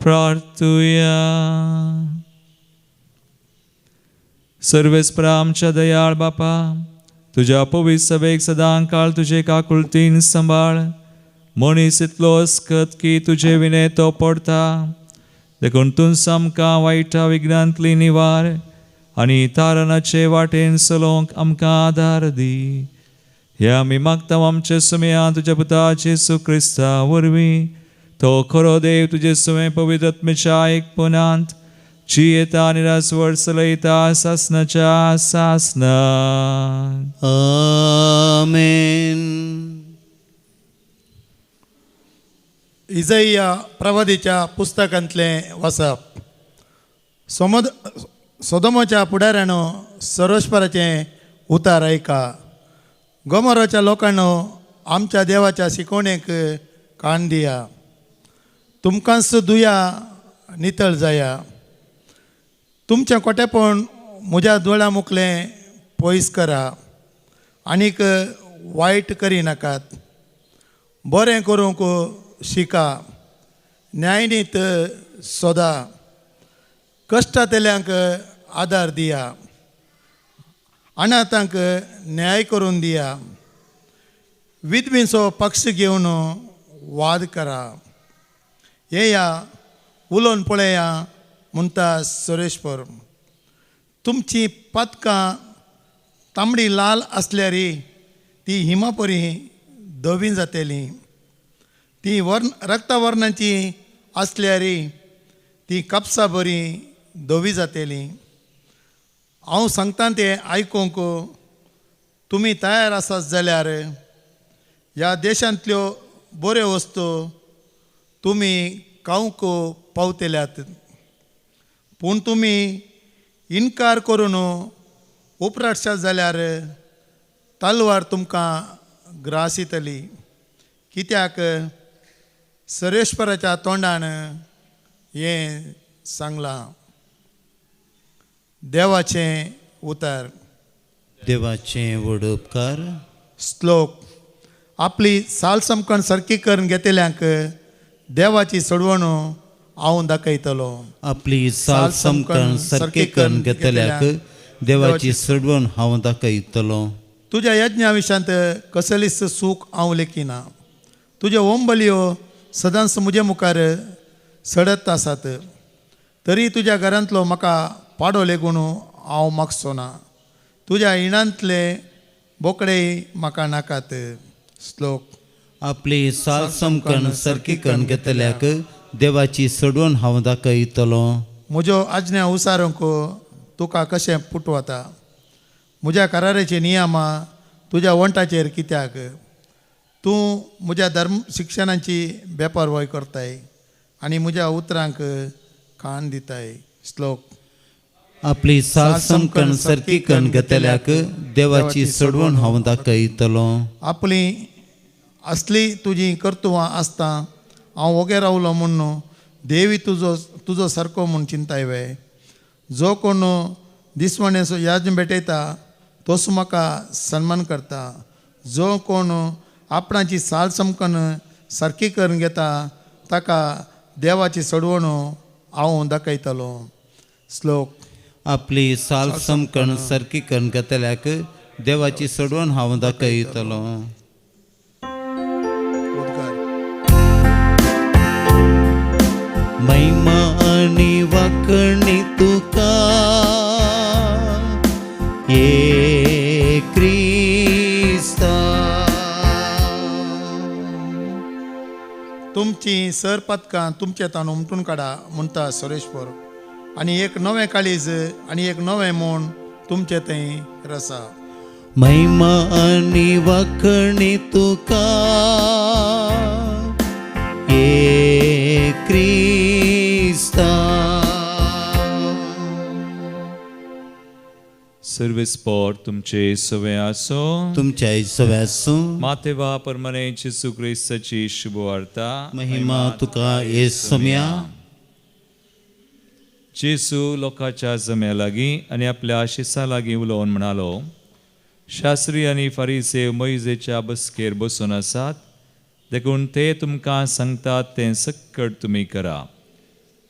प्रार्थुया. सर्वेस्परा आमच्या दयाळ बापा, तुज्या पवित्र सभेक सदां काळ तुजे काकुळतीन सांबाळ. मनीस इतलो अस्कत की तुजे विणे तो पडता, देखून तूंच आमकां वायटा विघ्नांतली निवार आनी तारणाचे वाटेन चलोवंक आमकां आदार दी. हे आमी मागता आमचे सुमया तुज्या पुता जेसू क्रिस्ता वरवीं, तो खरो देव तुजे सुवें पवित्र आत्म्याच्या एकपणांत जियेता आनी रासवळ चलयता सासनाच्या सासना. आमेन. इजैया प्रवादीच्या पुस्तकांतलें वाचप. सोदोमाच्या फुडाऱ्यानो सरोस्पराचें उतार आयका. गोमोराच्या लोकांनो आमच्या देवाच्या शिकवणेक कान दिया. तुमकांच दुया नितळ जाया. तुमचें कोटेपण म्हज्या दोळ्या मुखलें पयस करा आनीक वायट करिनाकात. बरें करूंक शिका, न्यायनीत सोदा, कश्टांतल्यांक आदार दिया, अनाथांक न्याय करून दिया, विधवींचो पक्ष घेवन वाद करा. येया उलोवन पळया म्हणटा सुरेशपर. तुमची पातकां तांबडी लाल आसल्यार ती हिमापरी धवी जातली, ती वर्ण रक्तवर्णाची आसल्यार ती कापसा बरी धवी जातली. हांव सांगता तें आयकूंक तुमी तयार आसात जाल्यार ह्या देशांतल्यो बऱ्यो वस्तू तुमी खावंक पावतल्यात. पूण तुमी इनकार करून उपराटशात जाल्यार तलवार तुमकां ग्रासितली. कित्याक सरेश्वराच्या तोंडान हें सांगलां. देवाचें उतर. देवाचें व्हड उपकार. श्लोक. आपली साल समकण सारकी करून घेतल्यांक देवाची सोडवण हांव दाखयतलो. आपली साल समकण सारकी करून घेतल्याक देवाची सोडवण हांव दाखयतलो. तुज्या यज्ञा विशांत कसलीच सूख हांव लेखिना. तुज्यो होमबलयो सदांच म्हजे मुखार सडत आसात. तरी तुज्या घरांतलो म्हाका पाडो लेगून हांव मागचो ना. तुज्या इणांतले बोकडे म्हाका नाकात. श्लोक. आपली साल समकण सारकी करून घेतल्याक देवाची सोडवण हांव दाखयतलो. म्हज्यो आज्ञा उसारूंक तुका कशें पुटवता. म्हज्या कराराची नियमां तुज्या वंटाचेर कित्याक. तूं म्हज्या धर्म शिक्षणाची बेपरवाय करताय आनी म्हज्या उतरांक कान दिताय. श्लोक. आपली साल समकण सारकी करून घेतल्याक देवाची सोडवण हांव दाखयतलो. आपली असली तुजी कर्तुवां आसता हांव वोगे रावलो म्हूण देवी तुजो तुजो सारको म्हूण चिंताय वे. जो कोण दिसवणेचो याज भेटयता तोच म्हाका सन्मान करता. जो कोण आपणाची साल समकण सारकी करून घेता ताका देवाची सोडवण हांव दाखयतलो. श्लोक. आपली साल समकण सारकी करून घेतल्याक देवाची सोडवण हांव दाखयतलो. महिमा आनी वाकणी तुका ये क्रिस्ता. तुमची सर पदकां तुमचे ताणू उमटून काडा म्हणटा सुरेशपूर. आनी एक नवें काळीज आनी एक नवें म्हूण तुमचे थंय रसा. महिमा आनी वाखणी तुका ये क्रिस्ता. सर्वीस पोर तुमचे सवे आसो, तुमच्या सवे आसूं. मातेवा परमने जेसू क्रिस्ताची शुभवार्ता. महिमा तुका येसम्या. जेसू लोकांच्या जम्या लागीं आनी आपल्या शिसा लागीं उलोवन म्हणालो, शास्त्री आनी फारीसेव मोयजेच्या बसकेर बसून आसात, देखून ते तुमकां सांगतात तें सक्कड तुमी करा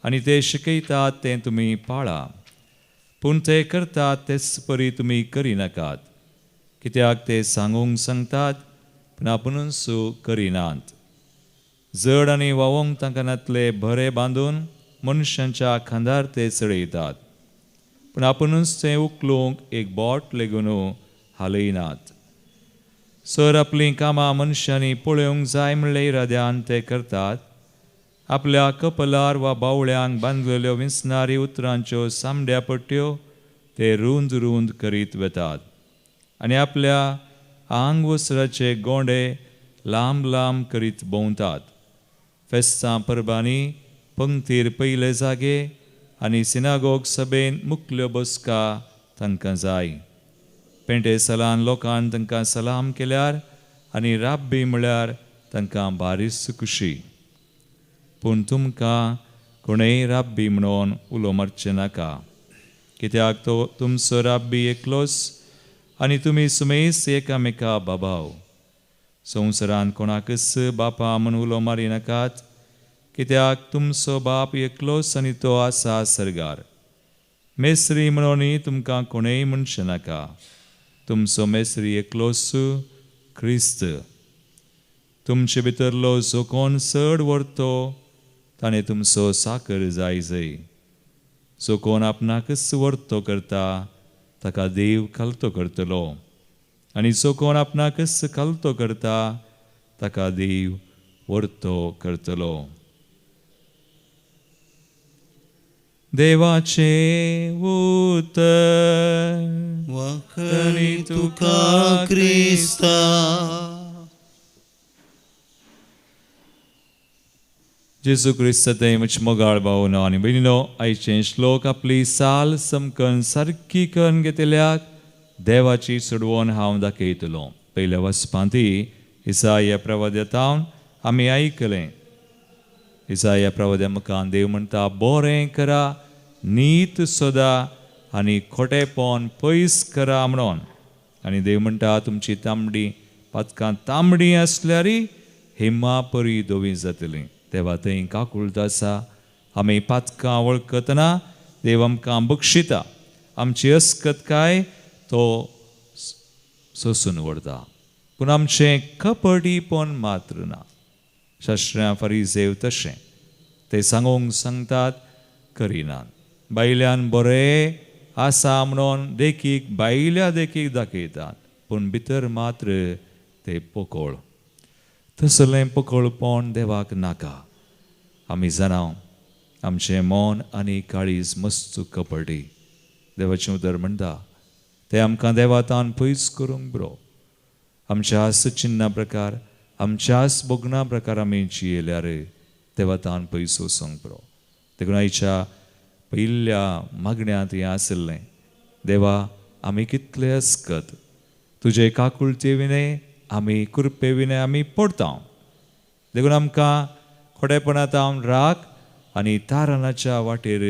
आनी ते शिकयतात तें तुमी पाळा, पूण ते करतात तेच परी तुमी करिनाकात, कित्याक ते सांगूंक सांगतात पूण आपुणूच करिनात. जड आनी वावोंक तांकां नातले भरे बांदून मनशांच्या खांदार ते चडयतात, पूण आपुणूच तें उखलूंक एक बोट लेगून हालयनात. सर आपलीं कामां मनशांनी पळोवंक जाय म्हणले इराद्यान ते करतात. आपल्या कपलार वा बावळ्यांक बांदलेल्यो विंचणारी उतरांच्यो सामड्या पट्ट्यो ते रूंद रूंद करीत वतात आनी आपल्या आंगवस्त्राचे गोंडे लांब लांब करीत भोंवतात. फेस्तां परबांनी पंक्तीर पयले जागे आनी सिनागोग सभेन मुकल्यो बसका तांकां जाय. पेंटे सलान लोकान तांकां सलाम केल्यार आनी राब्बी म्हळ्यार तांकां बारीस खुशी. पूण तुमकां कोणेय राब्बी म्हणून उलो मारचें नाका, कित्याक तो तुमचो राब्बी एकलोच आनी तुमी सुमेस एकामेका बाबाव. संवसारान कोणाकच बापा म्हूण उलो मारिनाकात, कित्याक तुमचो बाप एकलोच आनी तो आसा सर्गार. मेस्त्री म्हणूनय तुमकां कोणेय म्हणचें नाका, तुमचो मेस्त्री एकलोच क्रिस्त. तुमचे भितरलो जो कोण चड व्हरतो ताणें तुमचो साकर जाय जय. जो कोण आपणाकच व्हरतो करता ताका देव खालतो करतलो, आनी जो कोण आपणाकच खालतो करता ताका देव व्हरतो करतलो. देवाचें उतर. वाखणी तुका क्रिस्ता. जेजू क्रिस्त ते म्हजे मोगाळ भावनो आनी भयणीनो, आयचे श्लोक आपली साल समकन सारकी करून घेतल्याक देवाची सोडवण हांव दाखयतलो. पयल्या वचपांती इसाया प्रवाद्यातावन आमी आयकलें. इसाया प्रवाद्या मुखान देव म्हणटा, बरें करा, नीत सोदा आनी खोटेपण पयस करा म्हणून. आनी देव म्हणटा, तुमची तांबडी पातकां तांबडी आसल्यार हिमा परी धवी जातली. देवा थंय काकुळट आसा. आमी पातकां वळखतना देव आमकां बक्षिता, आमची अस्कतकाय तो सोसून व्हरता, पूण आमचें कपडीपण मात्र ना. शास्त्र्यां फारीजेव तशें ते सांगूंक सांगतात करिनात. बायल्यान बरें आसा म्हणून देखीक बायल्या देखीक दाखयतात, पूण भितर मात्र ते पोकळ. तसलें पोकळपण देवाक नाका. आमी जाणां आमचें मन आनी काळीज मस्त कपटी. देवाचें उतर म्हणटा तें आमकां देवातान पयस करूंक बरो. आमच्या चिन्ना प्रकार, आमच्याच भोगणा प्रकार आमी जियेल्यार देवातान पयस वचूंक बरो. देखून आयच्या पयल्या मागण्यांत हें आशिल्लें, देवा आमी कितले अस्कत, तुजे काकुळते विणे आमी कृपे विणे आमी पडता. देखून आमकां खोडेपणांत हांव राख आनी तारणाच्या वाटेर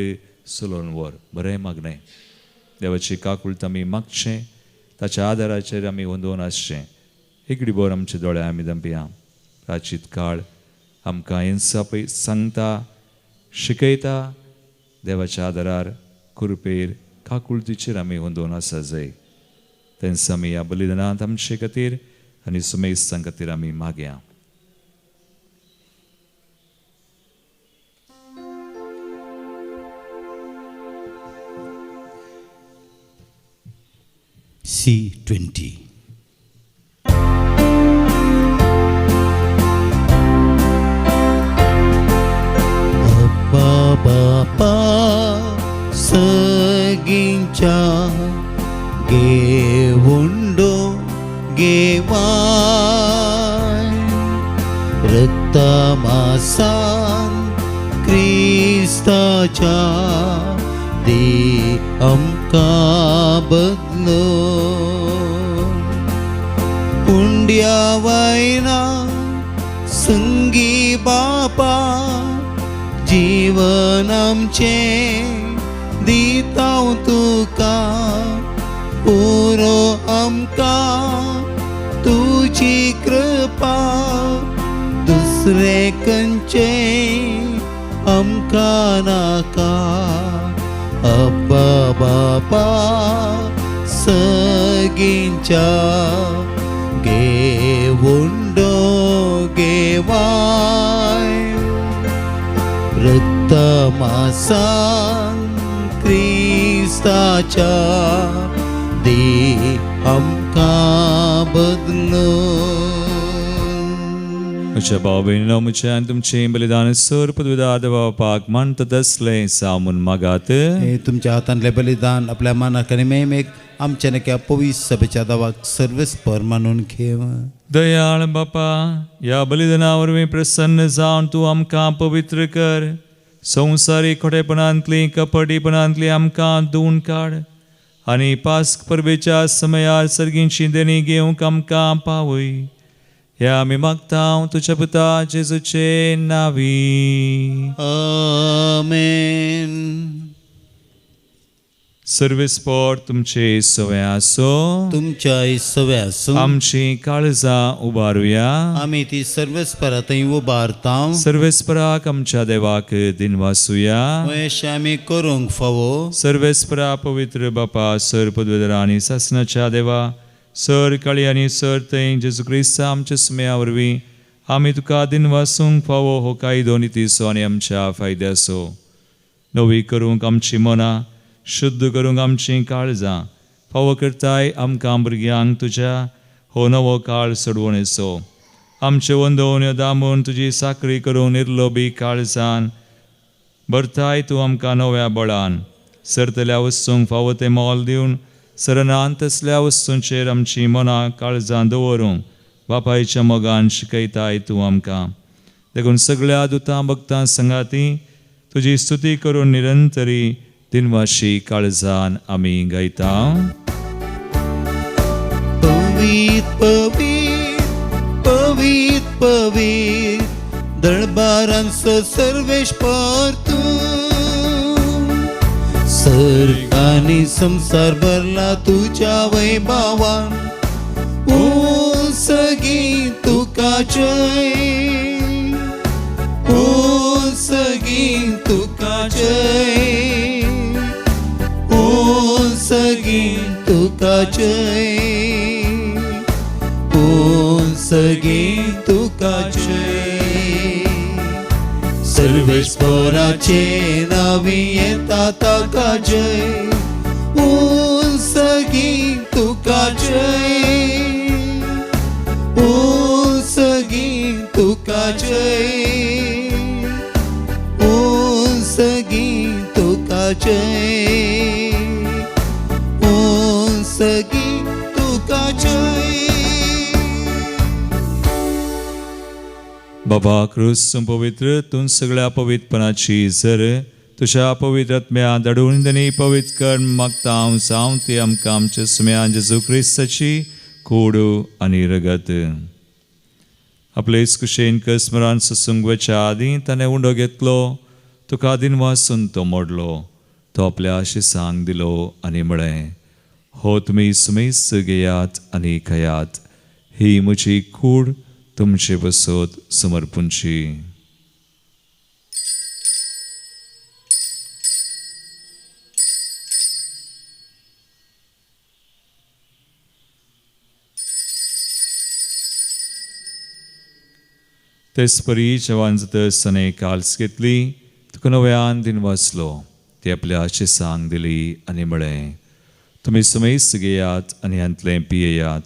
चलोवन व्हर. बरें मागणें. देवाची काकुळट आमी मागचें, ताच्या आदाराचेर आमी वंदोवन आसचें. एकडे भर आमचे दोळे आमी दंपया. प्राचीत काळ आमकां हिंसा पय सांगता, शिकयता. देवाच्या आदारार, कृपेर, काकुळटीचेर आमी वंदोवन आसा जाय. तेन्ना आमी ह्या बलिदानांत आमचे खातीर आनी सुमेस्तां खातीर आमी मागया. C20. Abba Baba मासान क्रिस्ताच्या दी आमकां बदलो उंड्या वयना संगी बापा जीवन आमचें दिता तुका पुरो आमकां तुजी कृपा दुसरे खंयचे आमकां नाका अब्बा बापा सगींच्या घेवंडो घेवाय रक्तमासान क्रिस्ताच्या दी आमकां बदलो. म्हज्या भाव भयणीनो म्हजें आनी तुमचें बलिदान सर पदवीदार देवा बापाक मानता तसलें सामून मागात. हे तुमच्या हातांतलें बलिदान आपल्या मानाक आनी मेमेक आमच्या नक्या पवित्र सभेच्या दावाक सर्वेस्पर मानून घेव. दयाळ बापा, ह्या बलिदाना वरवीं प्रसन्न जावन तूं आमकां पवित्र कर. संवसारीक खोटेपणांतली कपटीपणांतली आमकां धुवन काड आनी पास्क परबेच्या समयार सर्गींची देणी घेवंक आमकां पावय. ह्या आमी मागता तुज्या पुता जेजूचे नावी. आमेन. सर्वेस्पर तुमचे सवे आसो. तुमच्या सवे आसूं. आमची काळजां उबारुया. आमी ती सर्वेस्परा थंय उबारता. सर्वेस्पराक आमच्या देवाक दिनवासुया. अशें आमी करूंक फावो. सर्वेस्परा पवित्र बापा सर पदवेदरा आनी सासणाच्या देवा सर काळी आनी सर थंय जेजू क्रिस्ता आमच्या सुम्या वरवीं आमी तुका दिनवासूंक फावो हो कायदो नितीचो आनी आमच्या फायद्याचो. नवी करूंक आमची मनां, शुद्ध करूंक आमचीं काळजां फावो करताय आमकां भुरग्यांक तुज्या हो नवो काळ सोडवणेचो. आमच्यो वंदवण्यो दामून तुजी साकरी करूंक निर्लोबी काळजान भरताय तूं आमकां नव्या बळान. सरतल्या वस्तूंक फावो तें मोल दिवन सरनान तसल्या वस्तूंचेर आमचीं मनां काळजां दवरूंक बापायच्या मोगान शिकयताय तूं आमकां. देखून सगळ्या दुतां भक्तां संगाती तुजी स्तुती करून निरंतरी दिनवाशी काळजान आमी गायता. पवीत पवीत पवीत पवीत दळबारांचो सर्वेस्पर तूं. सर्ग आनी संवसार भरला तुज्या वैभवान. ओ सगीं तुका जय, ओ सगीं तुका जय, ओ सगीं तुका जय, ओ सगीं तुका जय. सर्वेस्पराचे नावी येता ताका जय, ओ सगीं तुका जय, ओ सगीं तुका जय, ओ सगीं तुका जय, ओ सगीं तुका जय. बाबा क्रूस पवित्र तूं सगळ्या पवित्रपणाची जर तुज्या पवित्र आत्म्या धाडून आनी पवित्र कर मागता हांव जावं ती आमकां आमच्या सुम्या जेजू क्रिस्ताची कूड आनी रगत. आपले कुशेन कस्मरान ससूंक वचच्या आदीं ताणें उंडो घेतलो, तुका दिनवासून तो मोडलो, तो आपल्या शिसांक दिलो आनी म्हळें, हो तुमी सुमेस घेयात आनी खायात, ही म्हजी कूड तुमचे बसत समर्पूंची. तेचपरी जेवण जातच ताणें काल्स घेतली, तुका नव्यान दिनवासलो, ती आपल्या शिसांक दिली आनी म्हळें, तुमी सुमेस घेयात आनी हांतलें पियेयात,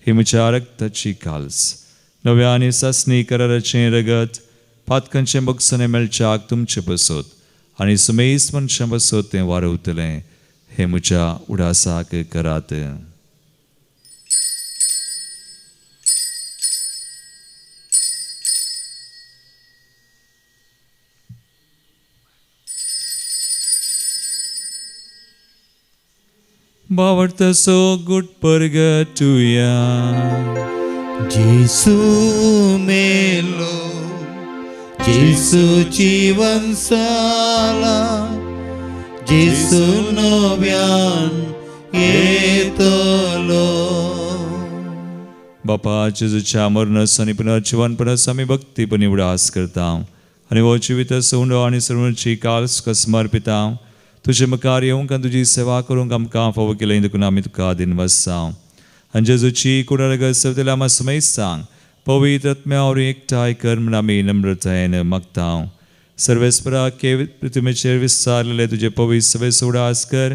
ही म्हज्या रक्ताची काल्स, नव्या आनी सासणी कराराचें रगत, पातकांचें बगसणें मेळच्याक तुमचें बसत आनी सुमेस मनशां बसत तें वारवतलें, हें म्हज्या उडासाक करात. भावार्थाचो गुट परगटुया. जेसू मेलो, जेसू जीवन जाला, जेसू नव्यान येतलो. बापा जेजूच्या मरणाचो आनी पुनर्जिवनपणाचो आमी भक्तीपणी उडास करता आनी हो जिवीत उंडो आनी सर्वांची काल तुका समर्पिता. तुजे मुखार येवंक आनी तुजी सेवा करूंक आमकां फावो केलें देखून आमी तुका दिनवासा. आनी जेजूची कुडारगत सवतेल्या आमा समेस्तांक पवित्र आत्म्या वरवीं एकठांय कर म्हूण आमी नम्रतायेन मागता. सर्वेस्परा के पृथ्वीचेर विस्तारलेले तुजे पवित्र सभेचो उडास कर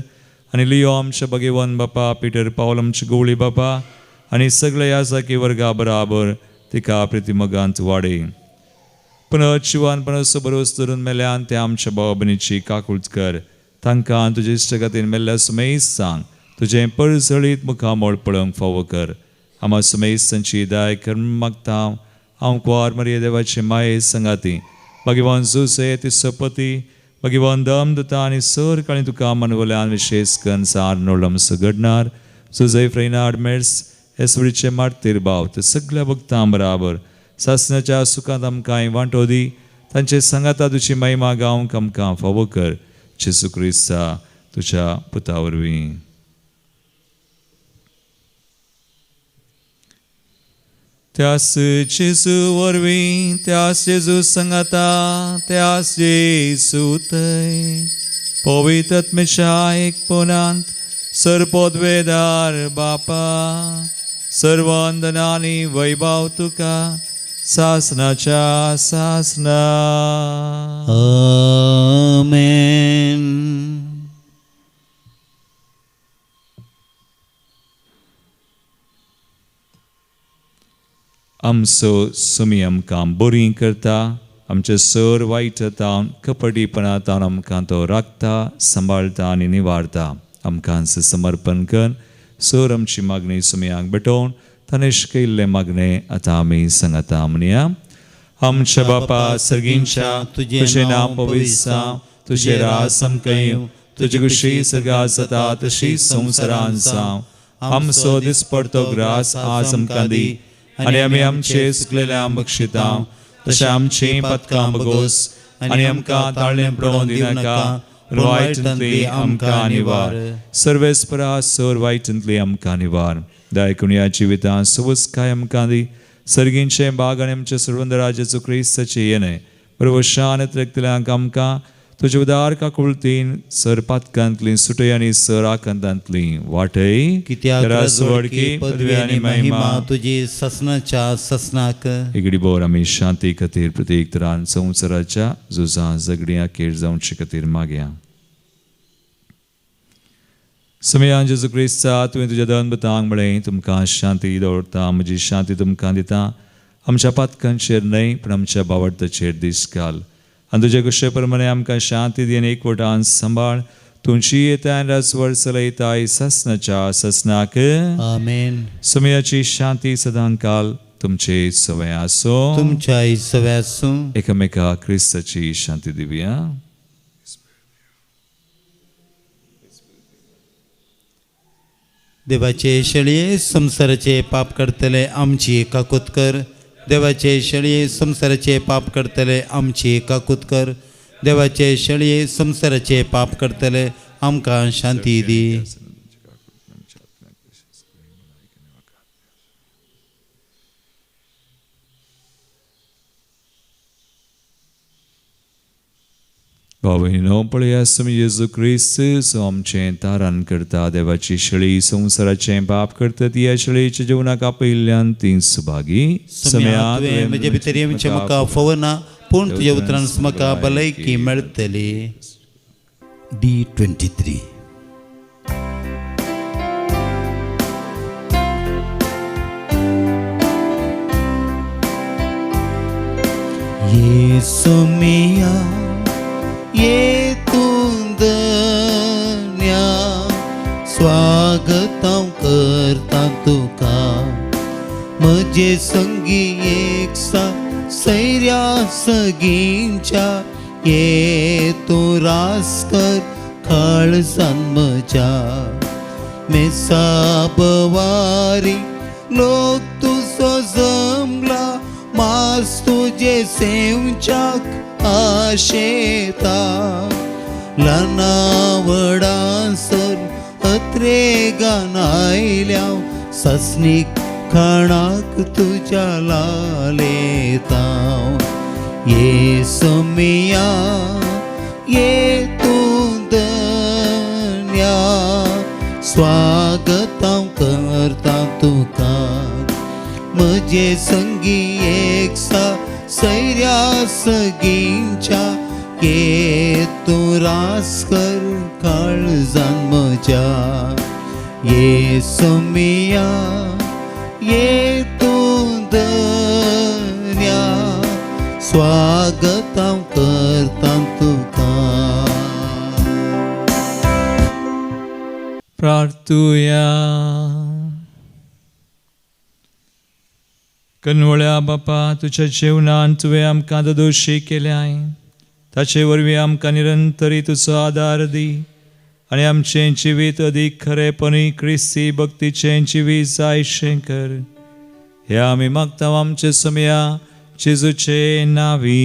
आनी लियो आमच्या भगवान बापा पिटर पावल आमचे गवळी बापा आनी सगळे याजाकी वर्गा बराबर तिका प्रतिमगांत वाडय. पुनर्जिवनपणाचो भरोस धरून मेल्यान ते आमच्या भाव भयणीची काकूळट कर. तांकां तुजे इश्टगतीन मेल्ल्या सुमेस्तांक तुजें परजळीत मुखामळ पळोवंक फावो कर. आमा सुमेस्तांची दाय कर मागता. हांव कुवार मरिये देवाचे माये संगाती भगवान जुसे तिसपती भगवान दम दता आनी सर काळी तुका मनवल्यान विशेश करून सार नोळमसो घडणार जुजे फ्रेनाड मेर्स एसवडीचे मार्तीर भाव ते सगळ्या भक्तां बराबर सासणाच्या सुखांत आमकां वांटो दी. तांचे सांगाता तुजी महिमा गावंक आमकां फावो कर. जेजू क्रिस्ता तुज्या पुता वरवीं. त्यास जेजू वरवीं, त्यास जेजू सांगाता, त्यास जेजू थंय पवित्र आत्म्याच्या एकपणांत सर्वपदवेदार बापा सर्वंदनानी वैभव तुका सासनाच्या सासना. आमेन. आमचो सुमी आमकां बरी करता, आमचे सर वायट जावन कपटीपणा तावन आमकां तो राखता, सांबाळटा आनी निवारता. आमकां समर्पण कर सर आमची मागणी सुमयांक भेटोवन ताणें शिकयल्लें मागणें आतां आमी सांगता. म्हणया, आमच्या बापा सर्गींच्या तुजें नांव पवित्र जावं, तुजें राज आमकां येवं, तुजी खुशी सर्गांत जाता तशी संवसारांत जावं. आमचो दिसपडतो ग्रास आज आमकां दी आनी आमी आमचे चुकलेल्या बक्षिता तशें आमचीं पदकां बगोस आनी आमकां ताळें पळोवन दिनाका, वायटांतली आमकां निवार. सर्वेस्परा सर वायटांतली आमकां निवार. दायकून ह्या जिवितांत सुवस्काय आमकां दी. सर्गींचें बाग आनी आमच्या सर्वंदराजाचो क्रिस्ताचें येणें बरोबर शान रक्तल्यांक आमकां तुजे उदार काकुळतीन सर पातकांतली सुटय आनी सर आकांतांतली वाटय. कित्याक राजवडकी पदवी आनी महिमा तुजी ससनाच्या ससनाक. इगडी बोर आमी शांती खातीर प्रत्येक तरान संवसाराच्या झुजां झगडीं अखेर जावचे खातीर मागया. समयान जेजू क्रिस्ता तुवें तुज्या दनबतांक म्हळें, तुमकां शांती दवरता, म्हजी शांती तुमकां दिता. आमच्या पातकांचेर न्हय पूण आमच्या बावडताचेर दीस घाल आनी तुजे कुशे प्रमाणे आमकां शांती दी आनी एकवटान सांबाळ. तुमची येता आनी राजवट चलयताय ससनाच्या ससनाक. आमेन. समयाची शांती सदांकाल तुमचे सवय आसूं, तुमच्याय सवय आसूं. एकामेका क्रिस्ताची शांती दिवया. देवाचे शेळये संवसाराचे पाप करतले आमची काकूत कर. देवाचे शेळये संवसाराचे पाप करतले आमची काकूत कर. देवाचे शेळये संवसाराचे पाप करतले आमकां शांती दी. भाव भयणीनो, पळया स्वामी जेजू क्रिस्त जो आमचें तारण करता, देवाची शेळी संवसाराचें पाप करता, ती ह्या शेळयेच्या जेवणाक आपयिल्ल्यान ती सुभागी. सम्या तुवें म्हजे भितर येवचें म्हाका फावना, पूण तुज्या उतरान म्हाका भलायकी मेळटली. D23. येसू मिया ये तूं धन्या, स्वागत हांव करता तुका. म्हजे संगी एक सैऱ्या सगींच्या, ये तूं रास कर काळजान म्हज्या. मेसाबवारी लोक तुजो जमला मास तुजे सेवच्याक आशेता ल्हाना व्हडांसर अत्रेगान आयल्या ससनीक खाणाक तुज्या लालेता ये सोमिया ये तूं धन्या स्वागतां करता तुका म्हजे संगी एक सा सैऱ्या सगींच्या ये तूं रास कर काळजान म्हज्या ये सोमिया ये तूं धन्या स्वागतां करता तुका. प्रार्थुया. कनवळ्या बापा, तुज्या जेवणान तुवें आमकां दोशी केल्याय, ताचे वरवीं आमकां निरंतरी तुजो आदार दी आनी आमचें जिवीत अदीक खरेपणी क्रिस्ती भक्तीचें जिवीत जायशें कर. हे आमी मागता आमचे समया जेजूचे नावी.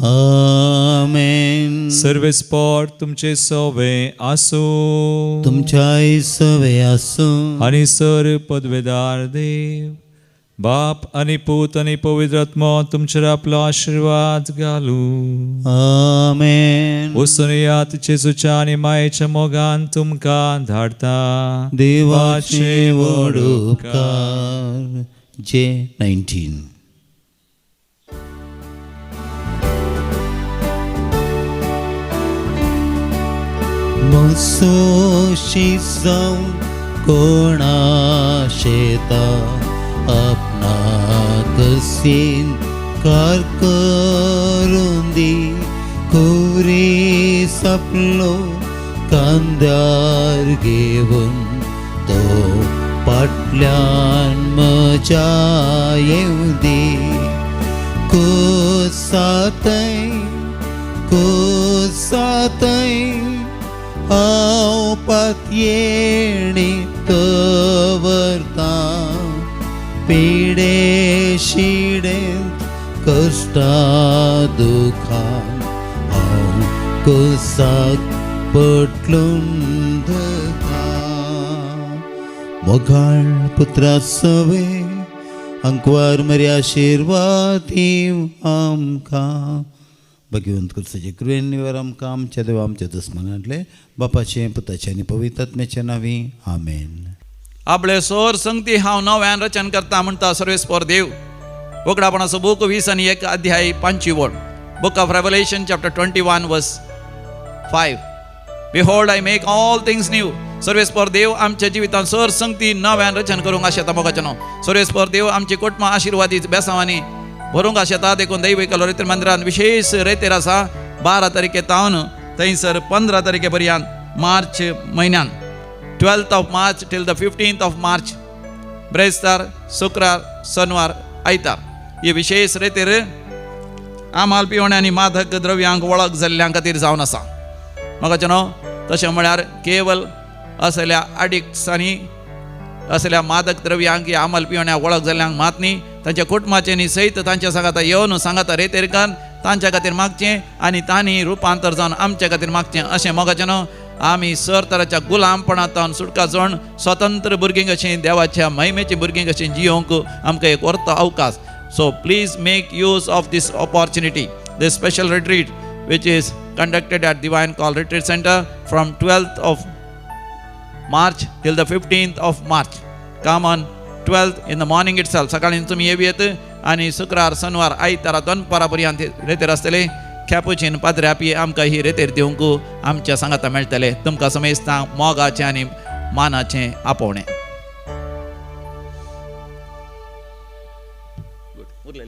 आमेन. सर्वेस्पोर तुमचे सोवे आसूं. तुमच्याय सवे आसूं. आनी सर पदवेदार देव बाप आनी पूत आनी पवित्र आत्मो तुमचेर आपलो आशिर्वाद घालूं. आमेन. वचून यात जेजूच्या आनी मायेच्या मोगान तुमकां धाडता. देवाचे व्हड उपकार. जे 19. मसोशी जावन कोणा शेता आपणाक कार करून दी कुरी सपलो कांद्यार घेवन तो पाटल्यान म्हज्या येवं दी. कुसातय कुसातय हांव पातयेणी दवरता पिडे शिडेंत कश्टा दुखान हांव कुसाक पटलून धरता. मोगाळ पुत्रा सवे अंकवार मरे आशिर्वाद दीव आमकां. भगवंत कुर्साचे कृपेन निवार आमकां आमच्या देवा आमच्या दुस्मनांतले बापाचें पुताचें आनी पवित्र आत्म्याचें नांवी आमेन. आपले सोर संगती हांव नव्यान रचन करता म्हणटा सर्वेस्पोर देव. उगडापणाचो बूक 20 अध्याय 5 वळ. Book of Revelation chapter 21 verse 5. Behold I make all things new. सर्वेस्पोर देव आमच्या जिवितांत सर संगती नव्यान रचन करूंक आशेता मोगाचें न्हू. सर्वेस्पोर देव आमची कुटुंबां आशिर्वादीत बेसांवांनी भरूंक आशेता. देखून दैवीक रेतीर मंदिरांत विशेष रेतीर आसा 12 तारखे तावन थंयसर 15 तारखे पर्यंत मार्च म्हयन्यान 12th of March till the 15th of March, ब्रेस्तार शुक्रार शनिवार आयतार ही विशेष रेतीर आमाल पिवणे आनी मादक द्रव्यांक वळख जाल्ल्यां खातीर जावन आसा. म्हाका न्हू तशें म्हळ्यार केवल असल्या अडिक्ट्सांनी असल्या मादक द्रव्यांक या आमल पिवण्या वळख जाल्ल्यांक मात न्ही, तांच्या कुटुंबाचें न्ही सयत तांच्या सांगाता येवन सांगाता रेतेरकान तांच्या खातीर मागचें आनी तांणी रुपांतर जावन आमच्या खातीर मागचें अशें मोगाचें न्हू. आमी सर तराच्या गुलामपणांत सुटका जावन स्वतंत्र भुरगीं कशीं देवाच्या महिमेची भुरगीं कशीं जियोंक आमकां एक व्हरतो अवकाश. So please make use of this opportunity, this special retreat which is conducted at Divine Call Retreat Center from 12th of March till the 15th of March. Come on 12th in the morning itself. सकाळी तुमी येवयेत आनी शुक्रार शनिवार आयतारा दनपारा पर्यंत रेतेर आसतले. कॅपुचीन पाद्र्यापी आमकां ही रेतेर दिवंक आमच्या सांगाता मेळटले. तुमकां समेस्तांक मोगाचें आनी मानाचें आपोवणें.